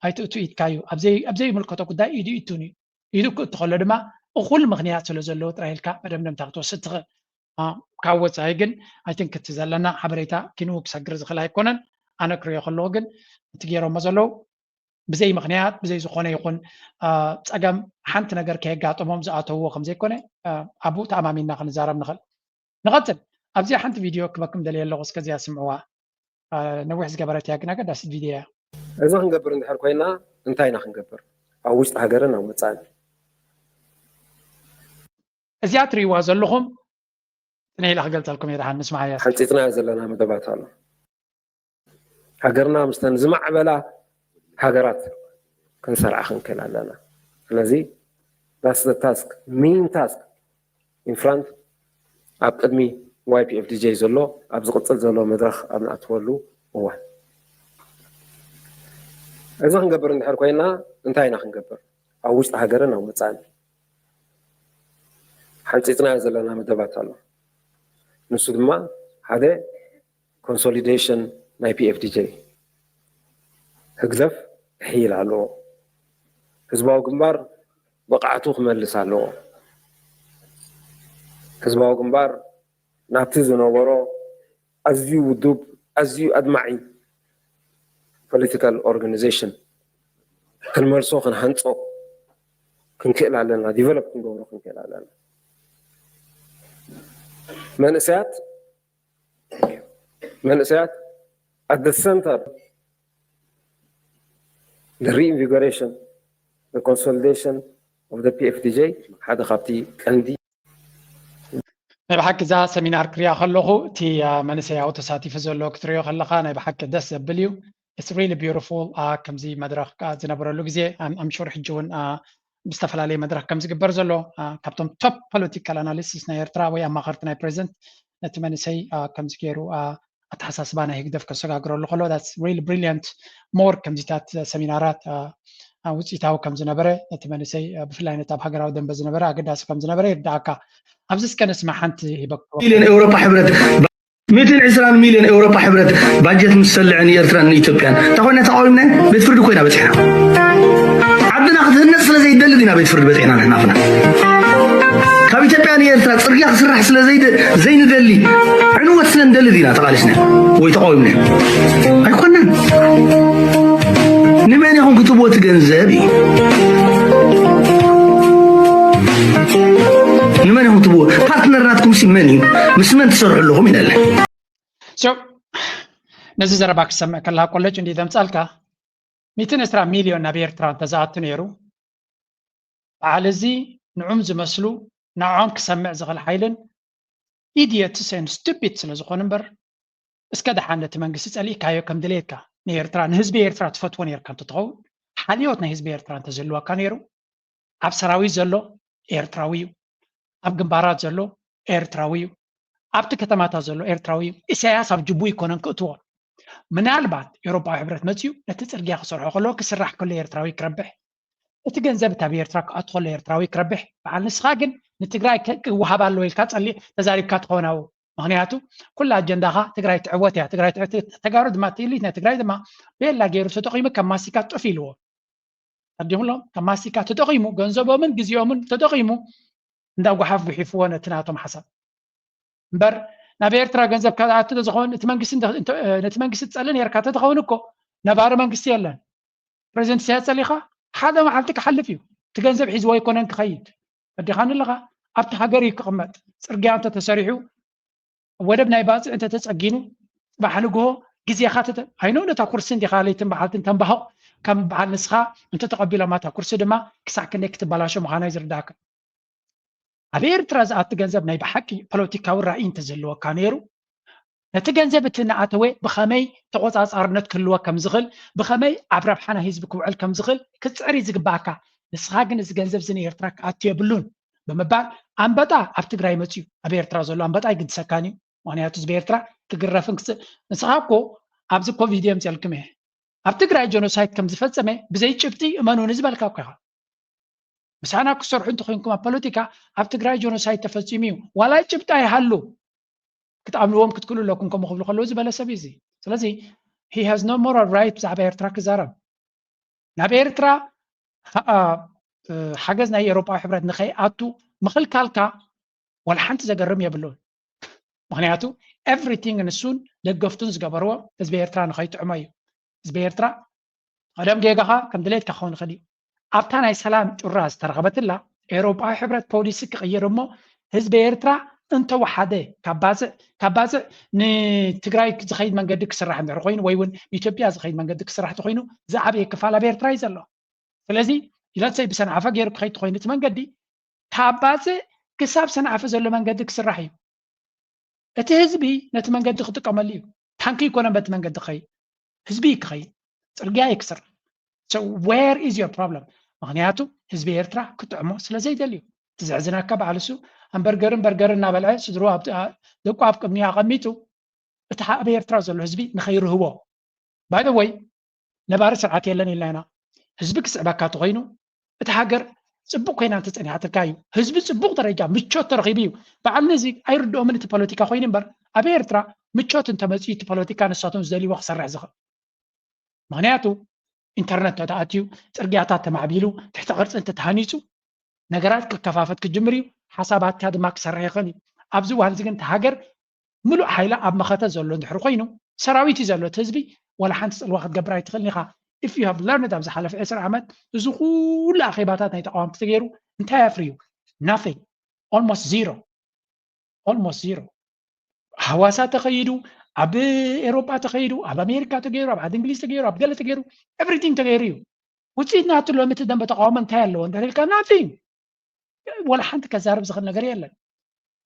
ኣይትእቱ ኢትካ እዩ ኣብዘይ ይምልከቶ ጉዳይ ኢዱ ይቱን እዩ ኢዱ ክእቱ ከሎ ድማ እኩል ምክንያት ስለ ዘለዎ ጥራይ ኢልካ መደምደምታ ክትወስድ ትኽእል። ካብ ወፃኢ ግን ኣይትንክቲ ዘለና ሓበሬታ ኪንኡ ክሰግር ዝኽእል ኣይኮነን። ኣነ ክሪኦ ከለዎ ግን እቲ ገይሮሞ ዘለዉ ብዘይ ምክንያት ብዘይ ዝኾነ ይኹን ፀገም ሓንቲ ነገር ከየጋጠሞም ዝኣተውዎ ከም ዘይኮነ ኣብኡ ተኣማሚንና ክንዛረብ ንኽእል። ንቐፅል። ኣብዚኣ ሓንቲ ቪድዮ ክበኩም ደልየ ኣለኹ እስከዚኣ ስምዕዋ። ነዊሕ ዝገበረት እያ ግን ኣገዳሲት ቪድዮ እያ። እዚ ክንገብር እንድሕር ኮይና እንታይ ኢና ክንገብር ኣብ ውሽጢ ሃገርን ኣብ ወፃእን? እዚኣ ትሪእዋ ዘለኹም ጥነ ኢለ ክገልፀልኩም እየ። ደሓን ንስማዓያ። ሓንፂፅናዮ ዘለና መደባት ኣሎ። ሃገርና ምስተን ዝማዕበላ ሃገራት ክንሰርዓ ክንክእል ኣለና። ስለዚ that's the task, main task in front ኣብ ቅድሚ ዋይ ፒ ኤፍ ዲ ጀይ ዘሎ ኣብ ዝቕፅል ዘሎ መድረኽ ኣብ ንኣትወሉ እዋን እዚ ክንገብር እንድሕር ኮይና እንታይ ኢና ክንገብር? ኣብ ውሽጢ ሃገርን ኣብ ወፃእን ሓንፂፅናዮ ዘለና መደባት ኣሎ። ንሱ ድማ ሓደ ኮንሶሊዴሽን ናይ ፒ ኤፍ ዲ ጀይ ህግደፍ ክሕይል ኣለዎ። ህዝባዊ ግንባር ብቕዓቱ ክመልስ ኣለዎ። ህዝባዊ ግንባር ናብቲ ዝነበሮ ኣዝዩ ውዱብ ኣዝዩ ኣድማዒ ፖለቲካል ኦርጋናይዜሽን ክንመልሶ ክንሃንፆ ክንክእል ኣለና። ዲቨሎፕ ክንገብሮ ክንክእል ኣለና። መንእሰያት መንእሰያት at the center the reinvigoration the consolidation of the PFDJ ሓደ ካብቲ ቀንዲ ናይ ብሓቂ እዛ ሰሚናር ክሪኣ ከለኹ እቲ መንእሰያዊ ተሳቲፉ ዘሎ ክትሪኦ ከለካ ናይ ብሓቂ ደስ ዘብል እዩ። It's really beautiful። ከምዚ መድረክ ዝነበረሉ ግዜ I'm sure ሕጂ እውን ብዝተፈላለየ መድረክ ከም ዝግበር ዘሎ ካብቶም top political analysts ናይ ኤርትራ ወይ ኣማኸርቲ ናይ ፕሬዚደንት ነቲ መንእሰይ ከምዚ ገይሩ ኣተሓሳስባ ናይ ህግደፍ ከሰጋግረሉ ከሎ that's really brilliant። More ከምዚታት ሰሚናራት ውፅኢታዊ ከም ዝነበረ ነቲ መንእሰይ ብፍላይ ነቲ ኣብ ሃገራዊ ደንበ ዝነበረ ኣገዳሲ ከም ዝነበረ ይርዳእካ። ኣብዚ እስከ ንስማ ሓንቲ ሂበክዎ ሚሊዮን ኤውሮፓ ሕብረት ሚእትን ዕስራን ሚሊዮን ኤውሮፓ ሕብረት ባጀት ምስ ሰልዐ ንኤርትራን ንኢትዮጵያን እንታይ ኮይና ተቃዊምና ቤት ፍርዲ ኮይና በፂሕና ዓድና ክትህነፅ ስለ ዘይደሊ ዲና ቤት ፍርዲ በፂሕና ንሕና ኣፍና ካብ ኢትዮጵያ ንኤርትራ ፅርግያ ክስራሕ ስለ ዘይንደሊ ዕንወት ስለ ንደሊ ዲና ተቃሊስና ወይ ተቃዊምና ኣይኮነን ንመን ኢኹም ክትብዎ እቲ ገንዘብ እዩ ንመን ኢኹም ትብዎ ፓርትነር ናትኩም ሲ መን እዩ ምስ መን ትሰርሑ ኣለኹም ኢለለ ነዚ ዘረባ ክሰምዕ ከለካ ኮለጅ እንዲ ዘምፃልካ ሚእትን ዕስራ ሚልዮን ናብ ኤርትራ እንተዝኣቱ ነይሩ በዓል እዚ ንዑም ዝመስሉ ንዖም ክሰምዕ ዝኽእል ሓይልን ኢድየትስ ን ስቱፒድ ስለ ዝኾኑ እምበር እስከ ደሓን ነቲ መንግስቲ ጸሊእካዮ ከም ድሌትካ ንኤርትራ ንህዝቢ ኤርትራ ትፈትዎ ነርካ እንተትኸውን ሓልዮት ናይ ህዝቢ ኤርትራ እንተዝህልወካ ነይሩ ኣብ ሰራዊት ዘሎ ኤርትራዊ እዩ ኣብ ግንባራት ዘሎ ኤርትራዊ እዩ ኣብቲ ከተማታት ዘሎ ኤርትራዊ እዩ ኢሳያስ ኣብ ጅቡ ይኮነን ክእትዎ ምናልባት ኤውሮጳዊ ሕብረት መፅዩ ነቲ ፅርግያ ክሰርሖ ከለዎ ክስራሕ ከሎ ኤርትራዊ ክረብሕ እቲ ገንዘብ እታ ብኤርትራ ክኣቱ ከሎ ኤርትራዊ ክረብሕ በዓል ንስኻ ግን ንትግራይ ክወሃብ ኣለዎ ኢልካ ጸሊ ተዛሪብካ ትኸውን ኣብኡ ምክንያቱ ኩላ ኣጀንዳኻ ትግራይ ትዕወት እያ ትግራይ ተጋሩ ድማ ትኢሊት ናይ ትግራይ ድማ ቤላ ገይሩ ተጠቂሙ ከም ማስቲካ ጥፍ ኢልዎ ኣዲኹሎም ከም ማስቲካ ተጠቂሙ ገንዘቦምን ግዜኦምን ተጠቂሙ እንዳ ጓሓፍ ጉሒፍዎ ነቲ ናቶም ሓሳብ እምበር ናብ ኤርትራ ገንዘብ ካብ ኣቱ ዝኸውን እቲ መንግስቲ ነቲ መንግስቲ ትጸሊ ነርካ ተትኸውን እኮ ነባሪ መንግስቲ የለን ፕሬዚደንት ኢሳያስ ጸሊኻ ሓደ መዓልቲ ክሓልፍ እዩ እቲ ገንዘብ ሒዝዎ ኣይኮነን ክኸይድ ፈዲኻኒ ኣለኻ ኣብቲ ሃገር እዩ ክቕመጥ ጽርግያ እንተተሰሪሑ ወደብ ናይ ባፅዕ እንተተፀጊኑ ፅባሕ ንግሆ ግዜኻ ኣይነው ነታ ኩርሲ እንዲኻ ለይትን በዓልትን ተንባሆቕ ከም በዓል ንስኻ እንተተቐቢሎም ኣታ ኩርሲ ድማ ክሳዕ ክንደይ ክትበላሾ ምዃና እዩ ዝርዳእካ ኣብ ኤርትራ ዝኣቲ ገንዘብ ናይ ብሓቂ ፖለቲካዊ ራእይ እንተዝህልወካ ነይሩ ነቲ ገንዘብ እቲ እናኣተወ ብኸመይ ተቆፃፃርነት ክህልዎ ከም ዝኽእል ብኸመይ ኣብ ረብሓ ናይ ህዝቢ ክውዕል ከም ዝኽእል ክትፅዕር እዩ ዝግባኣካ ንስኻ ግን እዚ ገንዘብ እዚ ንኤርትራ ክኣቱ የብሉን ብምባል ኣንበጣ ኣብ ትግራይ መፅዩ ኣብ ኤርትራ ዘሎ ኣንበጣ ኣይግድሰካን እዩ ምክንያቱ ህዝቢ ኤርትራ ክግረፍን ክስ ንስኻ እኮ ኣብዚ ኮቪድ እዮም ፅልክም እየ ኣብ ትግራይ ጀኖሳይድ ከም ዝፈፀመ ብዘይ ጭብጢ እመኑኒ ዝበልካ እኮ ኢኻ ምሳና ክሰርሑ እንተኮይንኩም ኣብ ፖለቲካ ኣብ ትግራይ ጀኖሳይድ ተፈፂሙ እዩ ዋላ ጭብጢ ኣይሃሉ ክትኣምንዎም ክትክእሉ ኣለኩም ከምኡ ክብሉ ከለዉ ዝበለ ሰብ እዩ እዚ ስለዚ he has no moral right ብዛዕባ ኤርትራ ክዛረብ ናብ ኤርትራ ሓገዝ ናይ ኤሮጳዊ ሕብረት ንኸይኣቱ ምኽልካልካ ዋላ ሓንቲ ዘገርም የብሉን ምክንያቱ everything ንሱን ደገፍቱን ዝገበርዎ ህዝቢ ኤርትራ ንኸይጥዕሞ እዩ ህዝቢ ኤርትራ ቀደም ጌጋኻ ከም ድሌትካ ክኸውን ይኽእል እዩ ኣብታ ናይ ሰላም ጩራ ዝተረኸበትላ ኤውሮጳዊ ሕብረት ፖሊሲ ክቕይር እሞ ህዝቢ ኤርትራ እንተወሓደ ካብ ባፅዕ ካብ ባፅዕ ንትግራይ ዝኸይድ መንገዲ ክስራሕ እንድሕር ኮይኑ ወይ እውን ንኢትዮጵያ ዝኸይድ መንገዲ ክስራሕ ተኮይኑ ዝዓበየ ክፋል ኣብ ኤርትራ እዩ ዘሎ ስለዚ ኢለትሰይ ብሰንዓፈ ገይሩ ክኸይድ ተኮይኑ እቲ መንገዲ ካብ ባፅዕ ክሳብ ሰንዓፈ ዘሎ መንገዲ ክስራሕ እዩ እቲ ህዝቢ ነቲ መንገዲ ክጥቀመሉ እዩ ታንኪ ይኮነ በቲ መንገዲ ክኸይድ ህዝቢ ክኸይድ ፅርግያ ይክስር where is your problem ምክንያቱ ህዝቢ ኤርትራ ክጥዕሞ ስለ ዘይደልዩ እቲ ዘሕዝነካ በዓል እሱ ኣምበርገርን በርገርን እናበልዐ ስድሮ ደቁ ኣብ ቅድሚኡ ኣቐሚጡ እቲ ኣብ ኤርትራ ዘሎ ህዝቢ ንኸይርህቦ by the way ነባሪ ስርዓት የለን ኢልና ኢና ህዝቢ ክስዕበካ ተኮይኑ እቲ ሃገር ፅቡቅ ኮይና እንተፀኒሓትልካ እዩ ህዝቢ ፅቡቅ ደረጃ ምቾት ተረኪቡ እዩ በዓል ነዚ ኣይርድኦምን እቲ ፖለቲካ ኮይኑ እምበር ኣብ ኤርትራ ምቾት እንተመፅኡ እቲ ፖለቲካ ንሳቶም ዝደልይዎ ክሰርሕ ዝኽእል ምክንያቱ ኢንተርነት ተተኣትዩ ፅርግያታት ተማዕቢሉ ትሕቲ ቅርፂ እንተተሃኒፁ ነገራት ክከፋፈት ክጅምር እዩ ሓሳባትካ ድማ ክሰርሕ ይኽእል እዩ ኣብዚ እዋን እዚ ግን እቲ ሃገር ምሉእ ሓይላ ኣብ መኸተ ዘሎ እንድሕር ኮይኑ ሰራዊት እዩ ዘሎ እቲ ህዝቢ ዋላ ሓንቲ ፅልዋ ክትገብር ኣይትኽእልን ኢኻ if you have learned ኣብ ዝሓለፈ ዕስራ ዓመት እዚ ኩሉ ኣኼባታት ናይ ተቃዋምቲ ተገይሩ እንታይ ኣፍርዩ nothing almost zero almost zero። ሃዋሳ ተኸይዱ፣ ኣብ ኤሮጳ ተኸይዱ፣ ኣብ ኣሜሪካ ተገይሩ፣ ኣብ ዓዲ እንግሊዝ ተገይሩ፣ ኣብ ገለ ተገይሩ፣ everything ተገይሩ እዩ። ውፅኢት ናቱ ሎሚ እቲ ደንበ ተቃውሞ እንታይ ኣለዎ እንተልካ፣ nothing። ወላ ሓንቲ ከዛርብ ዝኽእል ነገር የለን።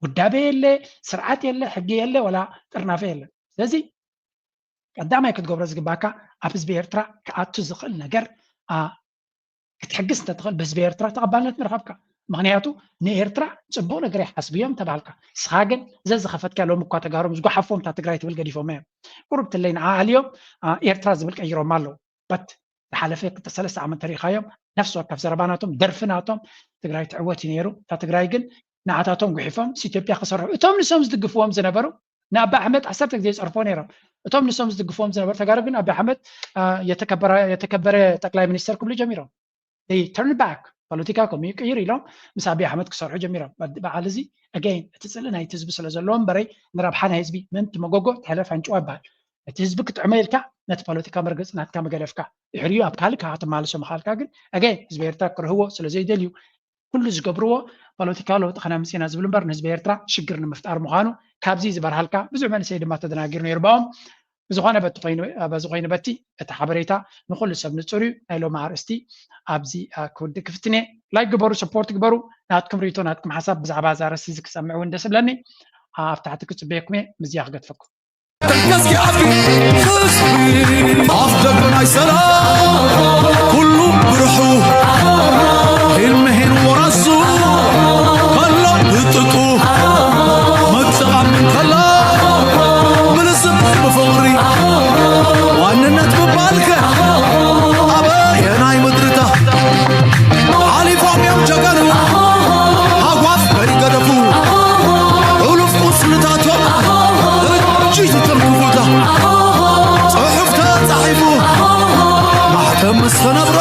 ውዳቤ የለ፣ ስርዓት የለ፣ ሕጊ የለ፣ ወላ ጥርናፈ የለን። ስለዚ ቀዳማይ ክትገብሮ ዝግባካ፣ ኣብ ህዝቢ ኤርትራ ክኣቱ ዝኽእል ነገር ክትሕግዝ እንተትኽእል፣ ብህዝቢ ኤርትራ ተቐባልነት ምረኸብካ። ምኽንያቱ ንኤርትራ ፅቡቕ ነገር ይሓስቡ እዮም ተባልካ። ንስኻ ግን ዘዝኸፈትካ፣ ሎም እኳ ተጋሮም ዝጓሓፎም እታ ትግራይ ትብል ገዲፎም እዮም። ቁሩብ ትለይ ንዓ ኣልዮም ኤርትራ ዝብል ቀይሮም ኣለዉ። በት ዝሓለፈ ክልተ ሰለስተ ዓመት ተሪኻዮም፣ ነፍሲ ወከፍ ዘረባ ናቶም፣ ደርፊ ናቶም፣ ትግራይ ትዕወት እዩ ነይሩ። እታ ትግራይ ግን ንዓታቶም ጉሒፎም ኢትዮጵያ ክሰርሑ፣ እቶም ንሶም ዝድግፍዎም ዝነበሩ፣ ንኣቢ ኣሕመድ ዓሰርተ ግዜ ይፀርፎ ነይሮም። እቶም ንሶም ዝድግፍዎም ዝነበሩ ተጋሩ ግን ኣቢ ኣሕመድ የተከበረ ጠቅላይ ሚኒስተር ክብሉ ጀሚሮም። ተርን ባክ፣ ፖለቲካ ከምኡ ይቅይር ኢሎም ምስ ኣቢ ኣሕመድ ክሰርሑ ጀሚሮም። በዓል እዚ ኣገይን እቲ ፅልኢ ናይቲ ህዝቢ ስለ ዘለዎ እምበረይ፣ ንረብሓ ናይ ህዝቢ ምእንቲ መጎጎ ትሕለፍ ኣንጭዋ ይበሃል። እቲ ህዝቢ ክጥዕሞ ኢልካ ነቲ ፖለቲካ መርገፂ ናትካ መገደፍካ ድሕሪኡ ኣብ ካልእ ከዓ ትማልሶ ምኻልካ ግን ኣገይን ህዝቢ ኤርትራ ክርህዎ ስለ ዘይደልዩ ኩሉ ዝገብርዎ ፖለቲካዊ ለውጢ ከነምፅእ ኢና ዝብል እምበር ንህዝቢ ኤርትራ ሽግር ንምፍጣር ምዃኑ ካብዚ ዝበርሃልካ ብዙሕ መንእሰይ ድማ ተደናጊሩ ነይሩ ብኦም። ብዝኾነ በቲ ኮይኑ በዚ ኮይኑ በቲ እቲ ሓበሬታ ንኹሉ ሰብ ንፁር እዩ። ናይ ሎሚ ኣርእስቲ ኣብዚ ክውድእ ክፍትን እየ። ላይክ ግበሩ፣ ሰፖርት ግበሩ። ናትኩም ርእይቶ ናትኩም ሓሳብ ብዛዕባ እዛ ኣርእስቲ እዚ ክሰምዕ እውን ደስ ብለኒ። ኣብ ታሕቲ ክፅበየኩም እየ። ምስዚኣ ክገድፈኩም። ደገስኪ ዓቢ ኣፍ ደገ ናይ ሰላም ኩሉ ብርሑ ሄልመሄን ወራሱ ከሎ ብጥጡ መጠቓም እንከላ ምልስብ ብፍቕሪ ዋንነት ምባልከ ኣበየናይ ምድርታ ሓሊፎም እዮም ጀጋኑ ሃጓፍ ከይገደፉ ሕሉፍ ቁስልታቶም እጅ ዝተንክፉታ ጽሑፍ ተጻሒፉ ማሕተም ምስ ተነብሮ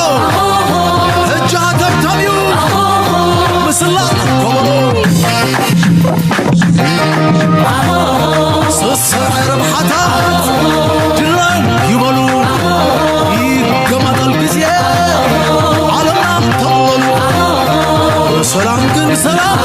ሕጂ ሃተብተብ እዩ ምስላ ከበሮ ስስዐ ረብሓታት ድላዮም ይበሉ ይገማጠል ግዜ ዓለምና ተቕበሉ ሰላም ግን ሰላም